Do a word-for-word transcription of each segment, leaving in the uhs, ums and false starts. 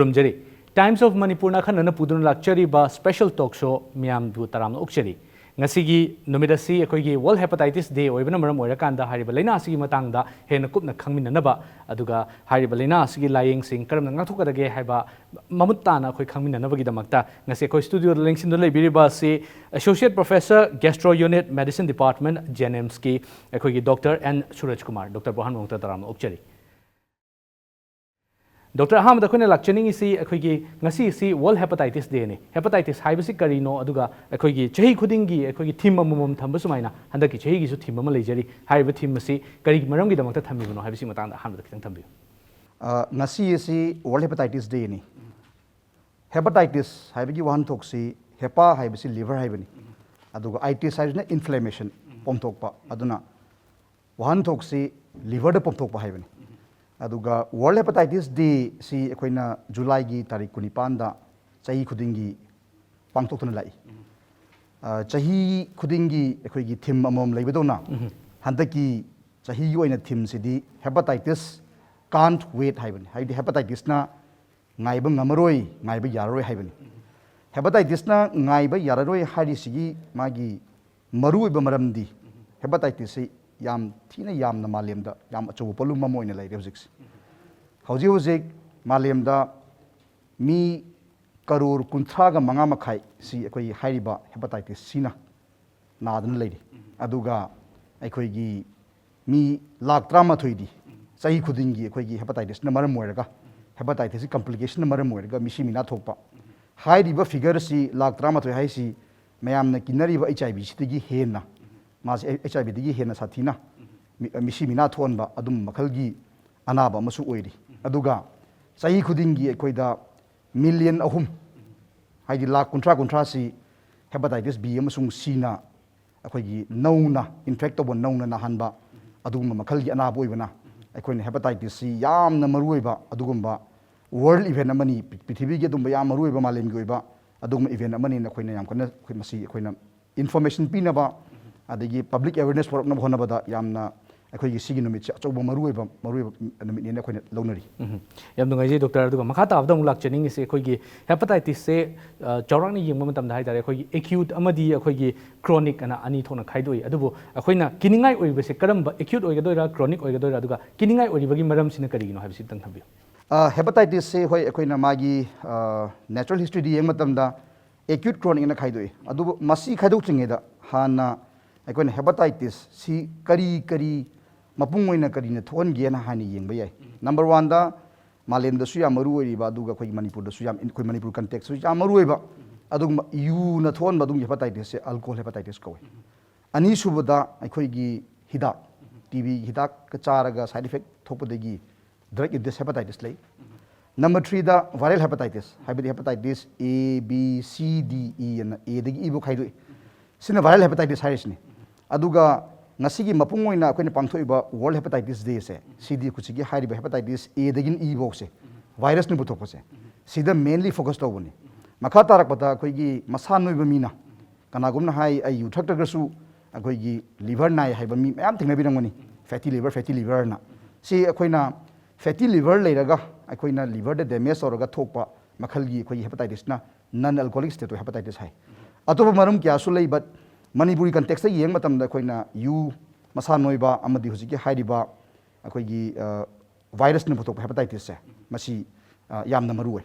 ꯈꯨꯔꯨꯝꯖꯔꯤ꯫ Times of Manipurꯅ ꯑꯈꯟꯅꯅ ꯄꯨꯗꯨꯅ ꯂꯥꯛꯆꯔꯤꯕ special talk show ꯃꯤꯌꯥꯝꯕꯨ ꯇꯔꯥꯝꯅ ꯑꯣꯛꯆꯔꯤ꯫ ꯉꯁꯤꯒꯤ ꯅꯨꯃꯤꯠ ꯑꯁꯤ ꯑꯩꯈꯣꯏꯒꯤ World Hepatitis Day ꯑꯣꯏꯕꯅ ꯃꯔꯝ ꯑꯣꯏꯔꯀꯥꯟꯗ ꯍꯥꯏꯔꯤꯕ ꯂꯥꯏꯅꯥ ꯑꯁꯤꯒꯤ ꯃꯇꯥꯡꯗ ꯍꯦꯟꯅ ꯀꯨꯞꯅ ꯈꯪꯃꯤꯟꯅꯅꯕ, ꯑꯗꯨꯒ ꯍꯥꯏꯔꯤꯕ ꯂꯥꯏꯅꯥ ꯑꯁꯤꯒꯤ ꯂꯥꯏꯌꯦꯡꯁꯤꯡ ꯀꯔꯝꯅ ꯉꯥꯛꯊꯣꯛꯀꯗꯒꯦ ꯍꯥꯏꯕ ꯃꯃꯨꯠ ꯇꯥꯅ ꯑꯩꯈꯣꯏ ꯈꯪꯃꯤꯟꯅꯅꯕꯒꯤꯗꯃꯛꯇ ꯉꯁꯤ ꯑꯩꯈꯣꯏ studioꯗ ꯂꯦꯡꯁꯤꯟꯗꯨꯅ ꯂꯩꯕꯤꯔꯤꯕ ꯑꯁꯤ Associate Professor, Gastro Unit, Medicine Department, JNIMSꯀꯤ ꯑꯩꯈꯣꯏꯒꯤ Doctor N ꯁꯨꯔꯖ ꯀꯨꯃꯥꯔ꯫ Doctor ꯕ꯭ꯔꯣꯍꯥꯟ ꯃꯣꯡꯇ ꯇꯔꯥꯝꯅ ꯑꯣꯛꯆꯔꯤ꯫ Doctor, ꯑꯍꯥꯟꯕꯗ ꯑꯩꯈꯣꯏꯅ ꯂꯥꯛꯆꯅꯤꯡꯉꯤꯁꯤ ꯑꯩꯈꯣꯏꯒꯤ ꯉꯁꯤꯁꯤ World Hepatitis Dayꯅꯤ꯫ Hepatitis ꯍꯥꯏꯕꯁꯤ ꯀꯔꯤꯅꯣ, ꯑꯗꯨꯒ ꯑꯩꯈꯣꯏꯒꯤ ꯆꯍꯤ ꯈꯨꯗꯤꯡꯒꯤ ꯑꯩꯈꯣꯏꯒꯤ theme ꯑꯃꯃꯝ ꯊꯝꯕ ꯁꯨꯃꯥꯏꯅ ꯍꯟꯗꯛꯀꯤ ꯆꯍꯤꯒꯤꯁꯨ theme ꯑꯃ ꯂꯩꯖꯔꯤ꯫ ꯍꯥꯏꯔꯤꯕ theme ꯑꯁꯤ ꯀꯔꯤꯒꯤ ꯃꯔꯝꯒꯤꯗꯃꯛꯇ ꯊꯝꯃꯤꯕꯅꯣ ꯍꯥꯏꯕꯁꯤ ꯃꯇꯥꯡꯗ ꯑꯍꯥꯟꯕꯗ ꯈꯤꯇꯪ ꯊꯝꯕꯤꯌꯨ꯫ ꯑ, ꯉꯁꯤ ꯑꯁꯤ World Hepatitis Dayꯅꯤ꯫ Hepatitis ꯍꯥꯏꯕꯒꯤ ꯋꯥꯍꯟꯊꯣꯛꯁꯤ, hepa ꯍꯥꯏꯕꯁꯤ liver ꯍꯥꯏꯕꯅꯤ, ꯑꯗꯨꯒ itis ꯍꯥꯏꯕꯁꯤꯅ inflammation, ꯄꯣꯝꯊꯣꯛꯄ꯫ ꯑꯗꯨꯅ ꯋꯥꯍꯟꯊꯣꯛꯁꯤ liverꯗ ꯄꯣꯝꯊꯣꯛꯄ ꯍꯥꯏꯕꯅꯤ꯫ ꯑꯗꯨꯒ World Hepatitis Day ꯁꯤ ꯑꯩꯈꯣꯏꯅ Julyꯒꯤ ꯇꯥꯔꯤꯛ ꯀꯨꯟꯅꯤꯄꯥꯟꯗ ꯆꯍꯤ ꯈꯨꯗꯤꯡꯒꯤ ꯄꯥꯡꯊꯣꯛꯇꯨꯅ ꯂꯥꯛꯏ꯫ ꯑ, ꯆꯍꯤ ꯈꯨꯗꯤꯡꯒꯤ ꯑꯩꯈꯣꯏꯒꯤ theme ꯑꯃꯃꯝ ꯂꯩꯕꯗꯧꯅ, ꯍꯟꯗꯛꯀꯤ ꯆꯍꯤꯒꯤ ꯑꯣꯏꯅ themeꯁꯤꯗꯤ Hepatitis Can't Wait ꯍꯥꯏꯕꯅꯤ꯫ ꯍꯥꯏꯕꯗꯤ hepatitisꯅ ꯉꯥꯏꯕ ꯉꯝꯃꯔꯣꯏ, ꯉꯥꯏꯕ ꯌꯥꯔꯔꯣꯏ ꯍꯥꯏꯕꯅꯤ꯫ Hepatitisꯅ ꯉꯥꯏꯕ ꯌꯥꯔꯔꯣꯏ ꯍꯥꯏꯔꯤꯁꯤꯒꯤ ꯃꯥꯒꯤ ꯃꯔꯨꯑꯣꯏꯕ ꯃꯔꯝꯗꯤ, hepatitisꯁꯤ ꯌꯥꯝ ꯊꯤꯅ ꯌꯥꯝꯅ ꯃꯥꯂꯦꯝꯗ ꯌꯥꯝ ꯑꯆꯧꯕ ꯄꯣꯠꯂꯨꯝ ꯑꯃ ꯑꯣꯏꯅ ꯂꯩꯔꯦ ꯍꯧꯖꯤꯛꯁꯦ꯫ ꯍꯧꯖꯤꯛ ꯍꯧꯖꯤꯛ ꯃꯥꯂꯦꯝꯗ ꯃꯤ ꯀꯔꯣꯔ ꯀꯨꯟꯊ꯭ꯔꯥꯒ ꯃꯉꯥ ꯃꯈꯥꯏꯁꯤ ꯑꯩꯈꯣꯏꯒꯤ ꯍꯥꯏꯔꯤꯕ hepatitis Cꯅ ꯅꯥꯗꯨꯅ ꯂꯩꯔꯤ꯫ ꯑꯗꯨꯒ ꯑꯩꯈꯣꯏꯒꯤ ꯃꯤ ꯂꯥꯈ ꯇꯔꯥꯃꯥꯊꯣꯏꯗꯤ ꯆꯍꯤ ꯈꯨꯗꯤꯡꯒꯤ ꯑꯩꯈꯣꯏꯒꯤ hepatitisꯅ ꯃꯔꯝ ꯑꯣꯏꯔꯒ, hepatitisꯀꯤ complicationꯅ ꯃꯔꯝ ꯑꯣꯏꯔꯒ ꯃꯤꯁꯤ ꯃꯤꯅꯥ ꯊꯣꯛꯄ꯫ ꯍꯥꯏꯔꯤꯕ figureꯁꯤ ꯂꯥꯈ ꯇꯔꯥꯃꯥꯊꯣꯏ ꯍꯥꯏꯁꯤ ꯃꯌꯥꯝꯅ ꯀꯤꯅꯔꯤꯕ HIVꯁꯤꯗꯒꯤ ꯍꯦꯟꯅ, ꯃꯥꯁꯤ HIVꯗꯒꯤ ꯍꯦꯟꯅ ꯁꯥꯊꯤꯅ ꯃꯤ-, ꯃꯤꯁꯤ ꯃꯤꯅꯥ ꯊꯣꯛꯍꯟꯕ ꯑꯗꯨꯝꯕ ꯃꯈꯜꯒꯤ ꯑꯅꯥꯕ ꯑꯃꯁꯨ ꯑꯣꯏꯔꯤ꯫ ꯑꯗꯨꯒ ꯆꯍꯤ ꯈꯨꯗꯤꯡꯒꯤ ꯑꯩꯈꯣꯏꯗ million ꯑꯍꯨꯝ, ꯍꯥꯏꯗꯤ ꯂꯥꯈ ꯀꯨꯟꯊ꯭ꯔꯥ ꯀꯨꯟꯊ꯭ꯔꯥꯁꯤ hepatitis B ꯑꯃꯁꯨꯡ Cꯅ ꯑꯩꯈꯣꯏꯒꯤ ꯅꯧꯅ infect ꯇꯧꯕ, ꯅꯧꯅ ꯅꯥꯍꯟꯕ ꯑꯗꯨꯒꯨꯝꯕ ꯃꯈꯜꯒꯤ ꯑꯅꯥꯕ ꯑꯣꯏꯕꯅ, ꯑꯩꯈꯣꯏꯅ hepatitisꯁꯤ ꯌꯥꯝꯅ ꯃꯔꯨꯑꯣꯏꯕ ꯑꯗꯨꯒꯨꯝꯕ world event ꯑꯃꯅꯤ, ꯄ꯭ꯔꯤ-, ꯄ꯭ꯔꯤꯊꯤꯕꯤꯒꯤ ꯑꯗꯨꯝꯕ ꯌꯥꯝ ꯃꯔꯨꯑꯣꯏꯕ ꯃꯥꯂꯦꯝꯒꯤ ꯑꯣꯏꯕ ꯑꯗꯨꯒꯨꯝꯕ event ꯑꯃꯅꯤꯅ ꯑꯩꯈꯣꯏꯅ ꯌꯥꯝ ꯀꯟꯅ ꯑꯩꯈꯣꯏ ꯃꯁꯤ ꯑꯩꯈꯣꯏꯅ information ꯄꯤꯅꯕ, ꯑꯗꯒꯤ public awareness ꯄꯨꯔꯛꯅꯕ ꯍꯣꯠꯅꯕꯗ ꯌꯥꯝꯅ ꯑꯩꯈꯣꯏꯒꯤ ꯁꯤꯒꯤ ꯅꯨꯃꯤꯠꯁꯦ ꯑꯆꯧꯕ ꯃꯔꯨꯑꯣꯏꯕ ꯃꯔꯨꯑꯣꯏꯕ ꯅꯨꯃꯤꯠꯅꯦꯅ ꯑꯩꯈꯣꯏꯅ ꯂꯧꯅꯔꯤ꯫ ꯎꯝ, ꯌꯥꯝ ꯅꯨꯡꯉꯥꯏꯖꯩ ꯗꯣꯛꯇꯔ꯫ ꯑꯗꯨꯒ ꯃꯈꯥ ꯇꯥꯕꯗ ꯑꯃꯨꯛ ꯂꯥꯛꯆꯅꯤꯡꯉꯤꯁꯦ, ꯑꯩꯈꯣꯏꯒꯤ ꯍꯦꯄꯥꯇꯥꯏꯇꯤꯁꯁꯦ ꯆꯥꯎꯔꯥꯛꯅ ꯌꯦꯡꯕ ꯃꯇꯝꯗ ꯍꯥꯏꯇꯥꯔꯦ, ꯑꯩꯈꯣꯏꯒꯤ ꯑꯦꯀ꯭ꯌꯨꯠ ꯑꯃꯗꯤ ꯑꯩꯈꯣꯏꯒꯤ ꯀ꯭ꯔꯣꯅꯤꯛ ꯑꯅ ꯑꯅꯤ ꯊꯣꯛꯅ ꯈꯥꯏꯗꯣꯛꯏ꯫ ꯑꯗꯨꯕꯨ ꯑꯩꯈꯣꯏꯅ ꯀꯤꯅꯤꯡꯉꯥꯏ ꯑꯣꯏꯕꯁꯦ ꯀꯔꯝꯕ, ꯑꯦꯀ꯭ꯌꯨꯠ ꯑꯣꯏꯒꯗꯣꯏꯔꯥ, ꯀ꯭ꯔꯣꯅꯤꯛ ꯑꯣꯏꯒꯗꯣꯏꯔꯥ, ꯑꯗꯨꯒ ꯀꯤꯅꯤꯡꯉꯥꯏ ꯑꯣꯏꯔꯤꯕꯒꯤ ꯃꯔꯝꯁꯤꯅ ꯀꯔꯤꯒꯤꯅꯣ ꯍꯥꯏꯕꯁꯤ ꯑꯝꯇꯪ ꯊꯝꯕꯤꯌꯨ꯫ ꯍꯦꯄꯥꯇꯥꯏꯇꯤꯁꯁꯦ ꯍꯣꯏ, ꯑꯩꯈꯣꯏꯅ ꯃꯥꯒꯤ ꯅꯦꯆꯔꯦꯜ ꯍꯤꯁꯇ꯭ꯔꯤꯗ ꯌꯦꯡꯕ ꯃꯇꯝꯗ ꯑꯦꯀ꯭ꯌꯨꯠ ꯀ꯭ꯔꯣꯅꯤꯛ ꯑꯅ ꯈꯥꯏꯗꯣꯛꯏ꯫ ꯑꯗꯨꯕꯨ ꯃꯁꯤ ꯈꯥꯏꯗꯣꯛꯇ꯭ꯔꯤꯉꯩꯗ ꯍꯥꯟꯅ ꯑꯩꯈꯣꯏꯅ ꯍꯦꯄꯥꯇꯥꯏꯇꯤꯁ ꯁꯤ ꯀꯔꯤ ꯀꯔꯤ ꯃꯄꯨꯡ ꯑꯣꯏꯅ ꯀꯔꯤꯅ ꯊꯣꯛꯍꯟꯒꯦꯅ ꯍꯥꯏꯅ ꯌꯦꯡꯕ ꯌꯥꯏ꯫ ꯅꯝꯕꯔ ꯋꯥꯟꯗ ꯃꯥꯂꯦꯝꯗꯁꯨ ꯌꯥꯝ ꯃꯔꯨ ꯑꯣꯏꯔꯤꯕ, ꯑꯗꯨꯒ ꯑꯩꯈꯣꯏꯒꯤ ꯃꯅꯤꯄꯨꯔꯗꯁꯨ ꯌꯥꯝ, ꯑꯩꯈꯣꯏ ꯃꯅꯤꯄꯨꯔ ꯀꯟꯇꯦꯛꯁꯁꯨ ꯌꯥꯝ ꯃꯔꯨ ꯑꯣꯏꯕ ꯑꯗꯨꯒꯨꯝꯕ ꯌꯨꯅ ꯊꯣꯛꯍꯟꯕ ꯑꯗꯨꯒꯨꯝꯕ ꯍꯦꯄꯥꯇꯥꯏꯇꯤꯁꯁꯦ ꯑꯜꯀꯣꯍꯣꯜ ꯍꯦꯄꯥꯇꯥꯏꯇꯤꯁ ꯀꯧꯏ꯫ ꯑꯅꯤꯁꯨꯕꯗ ꯑꯩꯈꯣꯏꯒꯤ ꯍꯤꯗꯥꯛ, ꯇꯤ ꯕꯤꯒꯤ ꯍꯤꯗꯥꯛꯀ ꯆꯥꯔꯒ ꯁꯥꯏꯠ ꯏꯐꯦꯛ ꯊꯣꯛꯄꯗꯒꯤ ꯗ꯭ꯔꯒ ꯏꯟꯗ꯭ꯌꯨꯁ ꯍꯦꯄꯥꯇꯥꯏꯇꯤꯁ ꯂꯩ꯫ ꯅꯝꯕꯔ ꯊ꯭ꯔꯤꯗ ꯚꯥꯏꯔꯦꯜ ꯍꯦꯄꯥꯇꯥꯏꯇꯤꯁ, ꯍꯥꯏꯕꯗꯤ ꯍꯦꯄꯥꯇꯥꯏꯇꯤꯁ ꯑꯦ, ꯕꯤ, ꯁꯤ, ꯗꯤ, ꯏ ꯑꯅ ꯑꯦꯗꯒꯤ ꯏꯕꯨ ꯈꯥꯏꯗꯣꯛꯏ꯫ ꯁꯤꯅ ꯚꯥꯏꯔꯦꯜ ꯍꯦꯄꯥꯇꯥꯏꯇꯤꯁ ꯍꯥꯏꯔꯤꯁꯤꯅꯤ꯫ ꯑꯗꯨꯒ ꯉꯁꯤꯒꯤ ꯃꯄꯨꯡ ꯑꯣꯏꯅ ꯑꯩꯈꯣꯏꯅ ꯄꯥꯡꯊꯣꯛꯏꯕ ꯋꯥꯔꯜ ꯍꯦꯄꯥꯇꯥꯏꯇꯤꯁ ꯗꯦꯁꯦ, ꯁꯤꯗꯤ ꯍꯧꯖꯤꯛꯀꯤ ꯍꯥꯏꯔꯤꯕ ꯍꯦꯄꯥꯇꯥꯏꯇꯤꯁ ꯑꯦꯗꯒꯤꯅ ꯏ ꯐꯥꯎꯁꯦ ꯚꯥꯏꯔꯁꯅ ꯄꯨꯊꯣꯛꯄꯁꯦ, ꯁꯤꯗ ꯃꯦꯟꯂꯤ ꯐꯣꯀꯁ ꯇꯧꯕꯅꯤ꯫ ꯃꯈꯥ ꯇꯥꯔꯛꯄꯗ ꯑꯩꯈꯣꯏꯒꯤ ꯃꯁꯥ ꯅꯣꯏꯕ ꯃꯤꯅ, ꯀꯅꯥꯒꯨꯝꯅ ꯍꯥꯏ, "ꯑꯩ ꯌꯨ ꯊꯛꯇ꯭ꯔꯒꯁꯨ ꯑꯩꯈꯣꯏꯒꯤ ꯂꯤꯚꯔ ꯅꯥꯏ" ꯍꯥꯏꯕ ꯃꯤ ꯃꯌꯥꯝ ꯊꯦꯡꯅꯕꯤꯔꯝꯒꯅꯤ, ꯐꯦꯇꯤ ꯂꯤꯚꯔ, ꯐꯦꯇꯤ ꯂꯤꯚꯔꯅ꯫ ꯁꯤ ꯑꯩꯈꯣꯏꯅ ꯐꯦꯇꯤ ꯂꯤꯚꯔ ꯂꯩꯔꯒ ꯑꯩꯈꯣꯏꯅ ꯂꯤꯚꯔꯗ ꯗꯦꯃꯦꯖ ꯇꯧꯔꯒ ꯊꯣꯛꯄ ꯃꯈꯜꯒꯤ ꯑꯩꯈꯣꯏꯒꯤ ꯍꯦꯄꯥꯇꯥꯏꯇꯤꯁꯅ ꯅꯟ ꯑꯜꯀꯣꯍꯣꯂꯤꯛ ꯁ꯭ꯇꯦꯇꯣ ꯍꯦꯄꯥꯇꯥꯏꯇꯤꯁ ꯍꯥꯏ꯫ ꯑꯇꯣꯞꯄ ꯃꯔꯝ ꯀꯌꯥꯁꯨ ꯂꯩ, ꯕꯠ ꯃꯅꯤꯄꯨꯔꯤ ꯀꯟꯇꯦꯛꯁꯇ ꯌꯦꯡꯕ ꯃꯇꯝꯗ ꯑꯩꯈꯣꯏꯅ ꯌꯨ, ꯃꯁꯥ ꯅꯣꯏꯕ ꯑꯃꯗꯤ ꯍꯧꯖꯤꯛꯀꯤ ꯍꯥꯏꯔꯤꯕ ꯑꯩꯈꯣꯏꯒꯤ, ꯑ, ꯚꯥꯏꯔꯁꯅ ꯄꯨꯊꯣꯛꯄ ꯍꯦꯄꯥꯇꯥꯏꯇꯤꯁꯁꯦ, ꯃꯁꯤ, ꯑ, ꯌꯥꯝꯅ ꯃꯔꯨ ꯑꯣꯏ꯫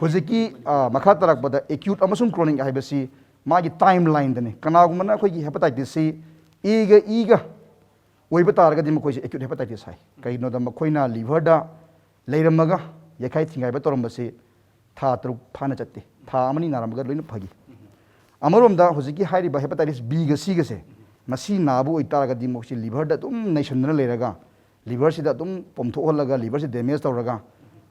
ꯍꯧꯖꯤꯛꯀꯤ, ꯑ, ꯃꯈꯥ ꯇꯥꯔꯛꯄꯗ ꯑꯦꯀ꯭ꯌꯨꯠ ꯑꯃꯁꯨꯡ ꯀ꯭ꯔꯣꯅꯤꯛ ꯍꯥꯏꯕꯁꯤ ꯃꯥꯒꯤ ꯇꯥꯏꯝ ꯂꯥꯏꯟꯗꯅꯤ꯫ ꯀꯅꯥꯒꯨꯝꯕꯅ ꯑꯩꯈꯣꯏꯒꯤ ꯍꯦꯄꯥꯇꯥꯏꯇꯤꯁꯁꯤ ꯑꯦꯒ ꯏꯒ ꯑꯣꯏꯕ ꯇꯥꯔꯒꯗꯤ ꯃꯈꯣꯏꯁꯦ ꯑꯦꯀ꯭ꯌꯨꯠ ꯍꯦꯄꯥꯇꯥꯏꯇꯤꯁ ꯍꯥꯏ꯫ ꯀꯩꯒꯤꯅꯣꯗ ꯃꯈꯣꯏꯅ ꯂꯤꯚꯔꯗ ꯂꯩꯔꯝꯃꯒ ꯌꯩꯈꯥꯏ ꯊꯤꯡꯒꯥꯏꯕ ꯇꯧꯔꯝꯕꯁꯤ ꯊꯥ ꯇꯔꯨꯛ ꯐꯥꯅ ꯆꯠꯇꯦ, ꯊꯥ ꯑꯃꯅꯤ ꯅꯥꯔꯝꯃꯒ ꯂꯣꯏꯅ ꯐꯈꯤ꯫ ꯑꯃꯔꯣꯝꯗ ꯍꯧꯖꯤꯛꯀꯤ ꯍꯥꯏꯔꯤꯕ ꯍꯦꯄꯥꯇꯥꯏꯇꯤꯁ ꯕꯤꯒ ꯁꯤꯒꯁꯦ, ꯃꯁꯤ ꯅꯥꯕ ꯑꯣꯏꯇꯥꯔꯒꯗꯤ ꯃꯈꯣꯏꯁꯤ ꯂꯤꯚꯔꯗ ꯑꯗꯨꯝ ꯅꯩꯁꯟꯗꯨꯅ ꯂꯩꯔꯒ, ꯂꯤꯚꯔꯁꯤꯗ ꯑꯗꯨꯝ ꯄꯣꯝꯊꯣꯛꯍꯜꯂꯒ, ꯂꯤꯚꯔꯁꯤ ꯗꯦꯃꯦꯖ ꯇꯧꯔꯒ,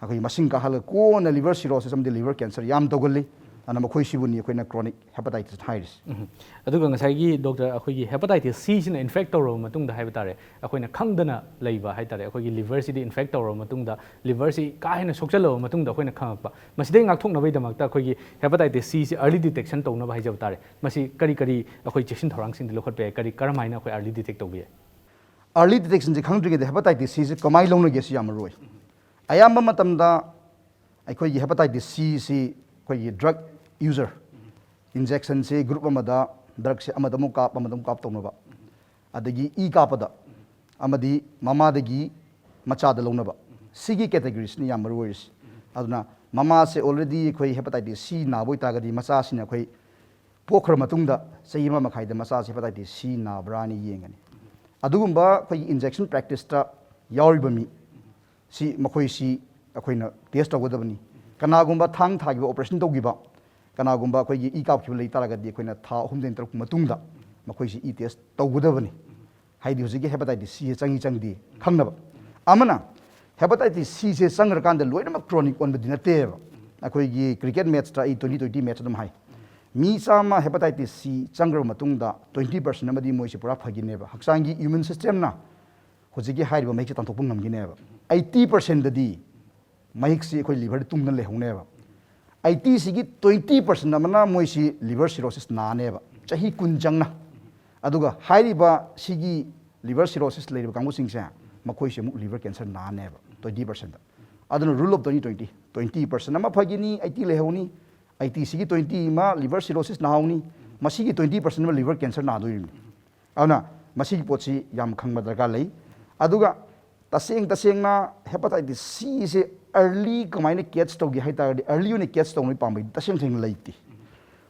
ꯑꯩꯈꯣꯏꯒꯤ ꯃꯁꯤꯡ ꯀꯥꯍꯜꯂꯒ ꯀꯣꯟꯅ ꯂꯤꯚꯔ ꯁꯤꯔꯣꯁꯤꯁ ꯑꯃꯗꯤ ꯂꯤꯚꯔ ꯀꯦꯟꯁꯔ ꯌꯥꯝ ꯇꯧꯒꯜꯂꯤ꯫ ꯑꯗꯨꯅ ꯃꯈꯣꯏꯁꯤꯕꯨꯅꯤ ꯑꯩꯈꯣꯏꯅ ꯀ꯭ꯔꯣꯅꯤꯛ ꯍꯦꯄꯥꯇꯥꯏꯇꯤꯁ ꯍꯥꯏꯔꯤꯁꯤ꯫ ꯎꯝ꯫ ꯑꯗꯨꯒ ꯉꯁꯥꯏꯒꯤ ꯗꯣꯛꯇꯔ, ꯑꯩꯈꯣꯏꯒꯤ ꯍꯦꯄꯥꯇꯥꯏꯇꯤꯁ ꯁꯤꯁꯤꯅ ꯏꯟꯐꯦꯛ ꯇꯧꯔꯕ ꯃꯇꯨꯡꯗ ꯍꯥꯏꯕ ꯇꯥꯔꯦ, ꯑꯩꯈꯣꯏꯅ ꯈꯪꯗꯅ ꯂꯩꯕ ꯍꯥꯏ ꯇꯥꯔꯦ, ꯑꯩꯈꯣꯏꯒꯤ ꯂꯤꯚꯔꯁꯤꯗꯤ ꯏꯟꯐꯦꯛ ꯇꯧꯔꯕ ꯃꯇꯨꯡꯗ, ꯂꯤꯚꯔꯁꯤ ꯀꯥ ꯍꯦꯟꯅ ꯁꯣꯛꯆꯜꯂꯕ ꯃꯇꯨꯡꯗ ꯑꯩꯈꯣꯏꯅ ꯈꯪꯉꯛꯄ, ꯃꯁꯤꯗꯩ ꯉꯥꯛꯊꯣꯛꯅꯕꯒꯤꯗꯃꯛꯇ ꯑꯩꯈꯣꯏꯒꯤ ꯍꯦꯄꯥꯇꯥꯏꯇꯤꯁ ꯁꯤꯁꯤ ꯑꯔꯂꯤ ꯗꯤꯇꯦꯛꯁꯟ ꯇꯧꯅꯕ ꯍꯥꯏꯖꯕ ꯇꯥꯔꯦ, ꯃꯁꯤ ꯀꯔꯤ ꯀꯔꯤ ꯑꯩꯈꯣꯏ ꯆꯦꯛꯁꯤꯟ ꯊꯧꯔꯥꯡꯁꯤꯡꯗꯤ ꯂꯧꯈꯠꯄ ꯌꯥꯏ, ꯀꯔꯤ, ꯀꯔꯝꯍꯥꯏꯅ ꯑꯩꯈꯣꯏ ꯑꯔꯂꯤ ꯗꯤꯇꯦꯛ ꯇꯧꯕ ꯌꯥꯏ? ꯑꯥꯔꯂꯤ ꯗꯤꯇꯦꯛꯁꯟꯁꯦ ꯈꯪꯗ꯭ꯔꯤꯉꯩꯗ ꯍꯦꯄꯥꯇꯥꯏꯇꯤꯁ ꯁꯤꯁꯦ ꯀꯃꯥꯏꯅ ꯂꯧꯅꯒꯦ ꯁꯤ ꯌꯥꯝ ꯃꯔꯨ ꯑꯣꯏ꯫ ꯑꯌꯥꯝꯕ ꯃꯇꯝꯗ ꯑꯩꯈꯣꯏꯒꯤ ꯍꯦꯄꯥꯇꯥꯏꯇꯤꯁ ꯁꯤ ꯁꯤ ꯑꯩꯈꯣꯏꯒꯤ ꯗ꯭ꯔꯒ ꯌꯨꯖꯔ, ꯏꯟꯖꯦꯛꯁꯟꯁꯦ ꯒ꯭ꯔꯨꯞ ꯑꯃꯗ ꯗ꯭ꯔꯒꯁꯦ ꯑꯃꯗ ꯑꯃꯨꯛ ꯀꯥꯞ ꯑꯃꯗ ꯑꯃꯨꯛ ꯀꯥꯞ ꯇꯧꯅꯕ, ꯑꯗꯒꯤ ꯏ ꯀꯥꯞꯄꯗ ꯑꯃꯗꯤ ꯃꯃꯥꯗꯒꯤ ꯃꯆꯥꯗ ꯂꯧꯅꯕ, ꯁꯤꯒꯤ ꯀꯦꯇꯦꯒꯣꯔꯤꯁꯤꯅ ꯌꯥꯝ ꯃꯔꯨ ꯑꯣꯏꯔꯤꯁꯤ꯫ ꯑꯗꯨꯅ ꯃꯃꯥꯁꯦ ꯑꯣꯜꯔꯦꯗꯤ ꯑꯩꯈꯣꯏ ꯍꯦꯄꯥꯇꯥꯏꯇꯤꯁ ꯁꯤ ꯅꯥꯕ ꯑꯣꯏꯇꯥꯔꯒꯗꯤ ꯃꯆꯥꯁꯤꯅ ꯑꯩꯈꯣꯏ ꯄꯣꯛꯈ꯭ꯔ ꯃꯇꯨꯡꯗ ꯆꯍꯤ ꯑꯃ ꯃꯈꯥꯏꯗ ꯃꯆꯥꯁꯤ ꯍꯦꯄꯥꯇꯥꯏꯇꯤꯁ ꯁꯤ ꯅꯥꯕ꯭ꯔꯥꯅ ꯌꯦꯡꯒꯅꯤ꯫ ꯑꯗꯨꯒꯨꯝꯕ ꯑꯩꯈꯣꯏꯒꯤ ꯏꯟꯖꯦꯛꯁꯟ ꯄ꯭ꯔꯦꯛꯇꯤꯁꯇ ꯌꯥꯎꯔꯤꯕ ꯃꯤ ꯁꯤ, ꯃꯈꯣꯏꯁꯤ ꯑꯩꯈꯣꯏꯅ ꯇꯦꯁ ꯇꯧꯒꯗꯕꯅꯤ꯫ ꯀꯅꯥꯒꯨꯝꯕ ꯊꯥꯡ ꯊꯥꯈꯤꯕ, ꯑꯣꯄꯔꯦꯁꯟ ꯇꯧꯈꯤꯕ, ꯀꯅꯥꯒꯨꯝꯕ ꯑꯩꯈꯣꯏꯒꯤ ꯏ ꯀꯥꯞꯈꯤꯕ ꯂꯩ ꯇꯥꯔꯒꯗꯤ ꯑꯩꯈꯣꯏꯅ ꯊꯥ ꯑꯍꯨꯝꯗꯒꯤ ꯇꯔꯨꯛ ꯃꯇꯨꯡꯗ ꯃꯈꯣꯏꯁꯤ ꯏ ꯇꯦꯁ ꯇꯧꯒꯗꯕꯅꯤ꯫ ꯍꯥꯏꯗꯤ ꯍꯧꯖꯤꯛꯀꯤ ꯍꯦꯄꯥꯇꯥꯏꯇꯤꯁ ꯁꯤꯁꯦ ꯆꯪꯉꯤ ꯆꯪꯗꯦ ꯈꯪꯅꯕ꯫ ꯑꯃꯅ ꯍꯦꯄꯥꯇꯥꯏꯇꯤꯁ ꯁꯤꯁꯦ ꯆꯪꯈ꯭ꯔꯀꯥꯟꯗ ꯂꯣꯏꯅꯃꯛ ꯀ꯭ꯔꯣꯅꯤꯛ ꯑꯣꯟꯕꯗꯤ ꯅꯠꯇꯦꯕ꯫ ꯑꯩꯈꯣꯏꯒꯤ ꯀ꯭ꯔꯤꯀꯦꯠ ꯃꯦꯠꯁꯇ ꯑꯩ ꯇ꯭ꯋꯦꯟꯇꯤ ꯇ꯭ꯋꯦꯟꯇꯤ ꯃꯦꯠꯁ ꯑꯗꯨꯝ ꯍꯥꯏ, ꯃꯤ ꯆꯥꯝꯃ ꯍꯦꯄꯥꯇꯥꯏꯇꯤꯁ ꯁꯤ ꯆꯪꯈ꯭ꯔꯕ ꯃꯇꯨꯡꯗ ꯇ꯭ꯋꯦꯟꯇꯤ ꯄꯥꯔꯁꯦꯟ ꯑꯃꯗꯤ ꯃꯣꯏꯁꯦ ꯄꯨꯔꯥ ꯐꯈꯤꯅꯦꯕ꯫ ꯍꯛꯆꯥꯡꯒꯤ ꯏꯃ꯭ꯌꯨꯟ ꯁꯤꯁꯇꯦꯝꯅ ꯍꯧꯖꯤꯛꯀꯤ ꯍꯥꯏꯔꯤꯕ ꯃꯍꯤꯛꯁꯦ ꯇꯥꯟꯊꯣꯛꯄ ꯉꯝꯈꯤꯅꯦꯕ꯫ ꯑꯩꯠꯇꯤ ꯄꯥꯔꯁꯦꯟꯗꯗꯤ ꯃꯍꯤꯛꯁꯤ ꯑꯩꯈꯣꯏ ꯂꯤꯚꯔꯗ ꯇꯨꯡꯗ ꯂꯩꯍꯧꯅꯦꯕ꯫ ꯑꯩꯠꯇꯤ ꯁꯤꯒꯤ ꯇ꯭ꯋꯦꯟꯇꯤ ꯄꯥꯔꯁꯦꯟ ꯑꯃꯅ ꯃꯣꯏꯁꯤ ꯂꯤꯚꯔ ꯁꯤꯔꯣꯁꯤꯁ ꯅꯥꯅꯦꯕ ꯆꯍꯤ ꯀꯨꯟ ꯆꯪꯅ꯫ ꯑꯗꯨꯒ ꯍꯥꯏꯔꯤꯕ ꯁꯤꯒꯤ ꯂꯤꯚꯔ ꯁꯤꯔꯣꯁꯤꯁ ꯂꯩꯔꯤꯕ ꯀꯥꯡꯕꯨꯁꯤꯡꯁꯦ, ꯃꯈꯣꯏꯁꯦ ꯑꯃꯨꯛ ꯂꯤꯚꯔ ꯀꯦꯟꯁꯔ ꯅꯥꯅꯦꯕ ꯇ꯭ꯋꯦꯟꯇꯤ ꯄꯥꯔꯁꯦꯟꯗ꯫ ꯑꯗꯨꯅ rule of twenty twenty, twenty percent ꯑꯃ ꯐꯈꯤꯅꯤ, ꯑꯩꯠꯇꯤ ꯂꯩꯍꯧꯅꯤ꯫ ꯑꯩꯠꯇꯤ ꯁꯤꯒꯤ ꯇ꯭ꯋꯦꯟꯇꯤ ꯑꯃ ꯂꯤꯚꯔ ꯁꯤꯔꯣꯁꯤꯁ ꯅꯥꯍꯧꯅꯤ, ꯃꯁꯤꯒꯤ ꯇ꯭ꯋꯦꯟꯇꯤ ꯄꯥꯔꯁꯦꯟ ꯑꯃ ꯂꯤꯚꯔ ꯀꯦꯟꯁꯔ ꯅꯥꯗꯣꯔꯤꯕꯅꯤ꯫ ꯑꯗꯨꯅ ꯃꯁꯤꯒꯤ ꯄꯣꯠꯁꯤ ꯌꯥꯝ ꯈꯪꯕ ꯗꯔꯀꯥꯔ ꯂꯩ꯫ ꯑꯗꯨꯒ ꯇꯁꯦꯡ ꯇꯁꯦꯡꯅ ꯍꯦꯄꯥꯇꯥꯏꯇꯤꯁ ꯁꯤꯁꯦ ꯑꯔꯂꯤ ꯀꯃꯥꯏꯅ ꯀꯦꯠꯆ ꯇꯧꯒꯦ ꯍꯥꯏ ꯇꯥꯔꯒꯗꯤ, ꯑꯔꯂꯤ ꯑꯣꯏꯅ ꯀꯦꯠꯆ ꯇꯧꯅꯕꯒꯤ ꯄꯥꯝꯕꯩꯗꯤ ꯇꯁꯦꯡ ꯇꯁꯦꯡꯅ ꯂꯩꯇꯦ꯫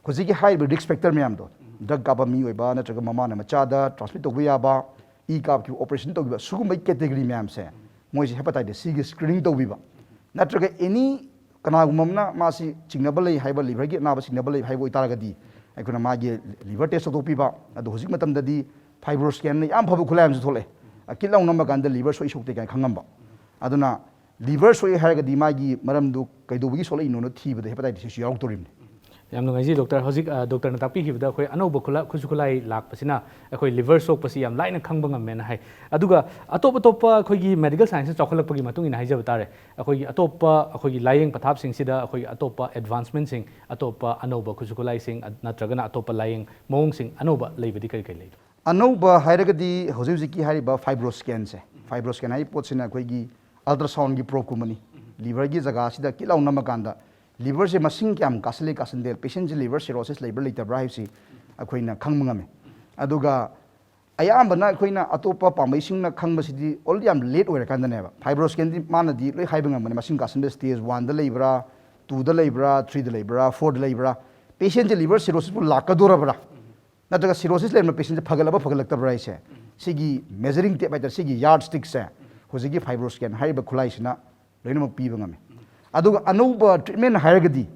ꯍꯧꯖꯤꯛꯀꯤ ꯍꯥꯏꯔꯤꯕ ꯔꯤꯁ꯭ꯛ ꯐꯦꯛꯇꯔ ꯃꯌꯥꯝꯗꯣ, ꯗ꯭ꯔꯒ ꯀꯥꯞꯄ ꯃꯤ ꯑꯣꯏꯕ ꯅꯠꯇ꯭ꯔꯒ ꯃꯃꯥꯅ ꯃꯆꯥꯗ ꯇ꯭ꯔꯥꯟꯁꯃꯤꯠ ꯇꯧꯕ ꯌꯥꯕ, ꯏ ꯀꯥꯞꯈꯤꯕ, ꯑꯣꯄꯔꯦꯁꯟ ꯇꯧꯈꯤꯕ, ꯁꯤꯒꯨꯝꯕꯒꯤ ꯀꯦꯇꯦꯒꯣꯔꯤ ꯃꯌꯥꯝꯁꯦ ꯃꯣꯏꯁꯦ ꯍꯦꯄꯥꯇꯥꯏꯇꯤꯁ ꯁꯤꯒꯤ ꯁ꯭ꯀ꯭ꯔꯤꯅꯤꯡ ꯇꯧꯕꯤꯕ, ꯅꯠꯇ꯭ꯔꯒ ꯑꯦꯅꯤ ꯀꯅꯥꯒꯨꯝꯕ ꯑꯃꯅ ꯃꯥꯁꯤ ꯆꯤꯡꯅꯕ ꯂꯩ ꯍꯥꯏꯕ, ꯂꯤꯚꯔꯒꯤ ꯑꯅꯥꯕ ꯆꯤꯡꯅꯕ ꯂꯩ ꯍꯥꯏꯕ ꯑꯣꯏꯇꯥꯔꯒꯗꯤ ꯑꯩꯈꯣꯏꯅ ꯃꯥꯒꯤ ꯂꯤꯚꯔ ꯇꯦꯁ ꯇꯧꯊꯣꯛꯄꯤꯕ꯫ ꯑꯗꯣ ꯍꯧꯖꯤꯛ ꯃꯇꯝꯗꯗꯤ ꯐꯥꯏꯕ꯭ꯔꯣ ꯁ꯭ꯀꯦꯟꯅ ꯌꯥꯝ ꯐꯕ ꯈꯨꯠꯂꯥꯏ ꯑꯃꯁꯨ ꯊꯣꯛꯂꯛꯑꯦ꯫ ꯑ, ꯀꯤꯠ ꯂꯥꯎ ꯅꯝꯕ ꯀꯥꯟꯗ ꯂꯤꯚꯔ ꯁꯣꯛꯏ ꯁꯣꯛꯇꯦ ꯀꯥꯏꯅ ꯈꯪꯉꯝꯕ꯫ ꯑꯗꯨꯅ ꯂꯤꯚꯔ ꯁꯣꯛꯏ ꯍꯥꯏꯔꯒꯗꯤ ꯃꯥꯒꯤ ꯃꯔꯝꯗꯨ ꯀꯩꯗꯧꯕꯒꯤ ꯁꯣꯛꯂꯛꯏꯅꯣꯅ ꯊꯤꯕꯗ ꯍꯦꯄꯥꯇꯥꯏꯇꯤꯁ ꯁꯤꯁꯨ ꯌꯥꯎꯔꯛꯇꯣꯔꯤꯕꯅꯤ꯫ ꯌꯥꯝ ꯅꯨꯡꯉꯥꯏꯖꯩ ꯗꯣꯛꯇꯔ꯫ ꯍꯧꯖꯤꯛ, ꯑ, ꯗꯣꯛꯇꯔꯅ ꯇꯥꯛꯄꯤꯈꯤꯕꯗ ꯑꯩꯈꯣꯏ ꯑꯅꯧꯕ ꯈꯨꯠꯂꯥ-, ꯈꯨꯠꯁꯨ ꯈꯨꯠꯂꯥꯏ ꯂꯥꯛꯄꯁꯤꯅ ꯑꯩꯈꯣꯏ ꯂꯤꯚꯔ ꯁꯣꯛꯄꯁꯤ ꯌꯥꯝ ꯂꯥꯏꯅ ꯈꯪꯕ ꯉꯝꯃꯦꯅ ꯍꯥꯏ꯫ ꯑꯗꯨꯒ ꯑꯇꯣꯞ ꯑꯇꯣꯞꯄ ꯑꯩꯈꯣꯏꯒꯤ ꯃꯦꯗꯤꯀꯦꯜ ꯁꯥꯏꯟꯁꯅ ꯆꯥꯎꯈꯠꯂꯛꯄꯒꯤ ꯃꯇꯨꯡ ꯏꯟꯅ ꯍꯥꯏꯖꯕ ꯇꯥꯔꯦ, ꯑꯩꯈꯣꯏꯒꯤ ꯑꯇꯣꯞꯄ ꯑꯩꯈꯣꯏꯒꯤ ꯂꯥꯏꯌꯦꯡ ꯄꯊꯥꯞꯁꯤꯡꯁꯤꯗ ꯑꯩꯈꯣꯏꯒꯤ ꯑꯇꯣꯞꯄ ꯑꯦꯗꯚꯥꯟꯁꯃꯦꯟꯁꯤꯡ, ꯑꯇꯣꯞꯄ ꯑꯅꯧꯕ ꯈꯨꯠꯁꯨ ꯈꯨꯠꯂꯥꯏꯁꯤꯡ, ꯑ-, ꯅꯠꯇ꯭ꯔꯒꯅ ꯑꯇꯣꯞꯄ ꯂꯥꯏꯌꯦꯡ ꯃꯑꯣꯡꯁꯤꯡ ꯑꯅꯧꯕ ꯂꯩꯕꯗꯤ ꯀꯔꯤ ꯀꯔꯤ ꯂꯩ? ꯑꯅꯧꯕ ꯍꯥꯏꯔꯒꯗꯤ ꯍꯧꯖꯤꯛ ꯍꯧꯖꯤꯛꯀꯤ ꯍꯥꯏꯔꯤꯕ ꯐꯥꯏꯕ꯭ꯔꯣꯁꯀꯦꯟꯁꯦ, ꯐꯥꯏꯕ꯭ꯔꯣꯁꯀꯦꯟ ꯍꯥꯏꯔꯤꯕ ꯄꯣꯠꯁꯤꯅ ꯑꯩꯈꯣꯏꯒꯤ ꯑꯜꯇ꯭ꯔꯥꯁꯥꯎꯟꯒꯤ ꯄ꯭ꯔꯣꯕꯀꯨꯝꯕꯅꯤ꯫ ꯂꯤꯚꯔꯒꯤ ꯖꯒꯥꯁꯤꯗ ꯀꯤꯠ ꯂꯥꯎ ꯅꯝꯃꯀꯥꯟꯗ ꯂꯤꯚꯔꯁꯦ ꯃꯁꯤꯡ ꯀꯌꯥꯝ ꯀꯥꯁꯤꯜꯂꯦ ꯀꯥꯁꯤꯟꯗꯦ, ꯄꯦꯁꯦꯟꯁꯦ ꯂꯤꯚꯔ ꯁꯤꯔꯣꯁꯤꯁ ꯂꯩꯕ꯭ꯔꯥ ꯂꯩꯇꯕ꯭ꯔꯥ ꯍꯥꯏꯕꯁꯤ ꯑꯩꯈꯣꯏꯅ ꯈꯪꯕ ꯉꯝꯃꯤ꯫ ꯑꯗꯨꯒ ꯑꯌꯥꯝꯕꯅ ꯑꯩꯈꯣꯏꯅ ꯑꯇꯣꯞꯄ ꯄꯥꯝꯕꯩꯁꯤꯡꯅ ꯈꯪꯕꯁꯤꯗꯤ ꯑꯣꯜꯔꯦꯗꯤ ꯌꯥꯝ ꯂꯦꯠ ꯑꯣꯏꯔꯀꯥꯟꯗꯅꯦꯕ꯫ ꯐꯥꯏꯕ꯭ꯔꯣꯁꯀꯦꯟꯗꯤ ꯃꯥꯅꯗꯤ ꯂꯣꯏ ꯍꯥꯏꯕ ꯉꯝꯒꯅꯤ, ꯃꯁꯤꯡ ꯀꯥꯁꯤꯟꯕ ꯁ꯭ꯇꯦꯖ ꯋꯥꯟꯗ ꯂꯩꯕ꯭ꯔꯥ, ꯇꯨꯗ ꯂꯩꯕ꯭ꯔꯥ, ꯊ꯭ꯔꯤꯗ ꯂꯩꯕ꯭ꯔꯥ, ꯐꯣꯔꯗ ꯂꯩꯕ꯭ꯔꯥ, ꯄꯦꯁꯦꯟꯁꯦ ꯂꯤꯚꯔ ꯁꯤꯔꯣꯁꯤꯁꯄꯨ ꯂꯥꯛꯀꯗꯣꯔꯕ꯭ꯔꯥ, ꯅꯠꯇ꯭ꯔꯒ ꯁꯤꯔꯣꯁꯤꯁ ꯂꯩꯔꯝꯕ ꯄꯦꯁꯦꯟꯁꯦ ꯐꯒꯠꯂꯕ ꯐꯒꯠꯂꯛꯇꯕ꯭ꯔꯥ ꯍꯥꯏꯁꯦ, ꯁꯤꯒꯤ ꯃꯦꯖꯔꯤꯡ ꯇꯦꯞ ꯍꯥꯏꯇꯥꯔꯦ, ꯁꯤꯒꯤ ꯌꯥꯔꯠ ꯁ꯭ꯇꯤꯛꯁꯦ ꯍꯧꯖꯤꯛꯀꯤ ꯐꯥꯏꯕ꯭ꯔꯣꯁꯀꯦꯟ ꯍꯥꯏꯔꯤꯕ ꯈꯨꯠꯂꯥꯏꯁꯤꯅ ꯂꯣꯏꯅꯃꯛ ꯄꯤꯕ ꯉꯝꯃꯤ꯫ ꯑꯗꯨꯒ ꯑꯅꯧꯕ ꯇ꯭ꯔꯤꯠꯃꯦꯟ ꯍꯥꯏꯔꯒꯗꯤ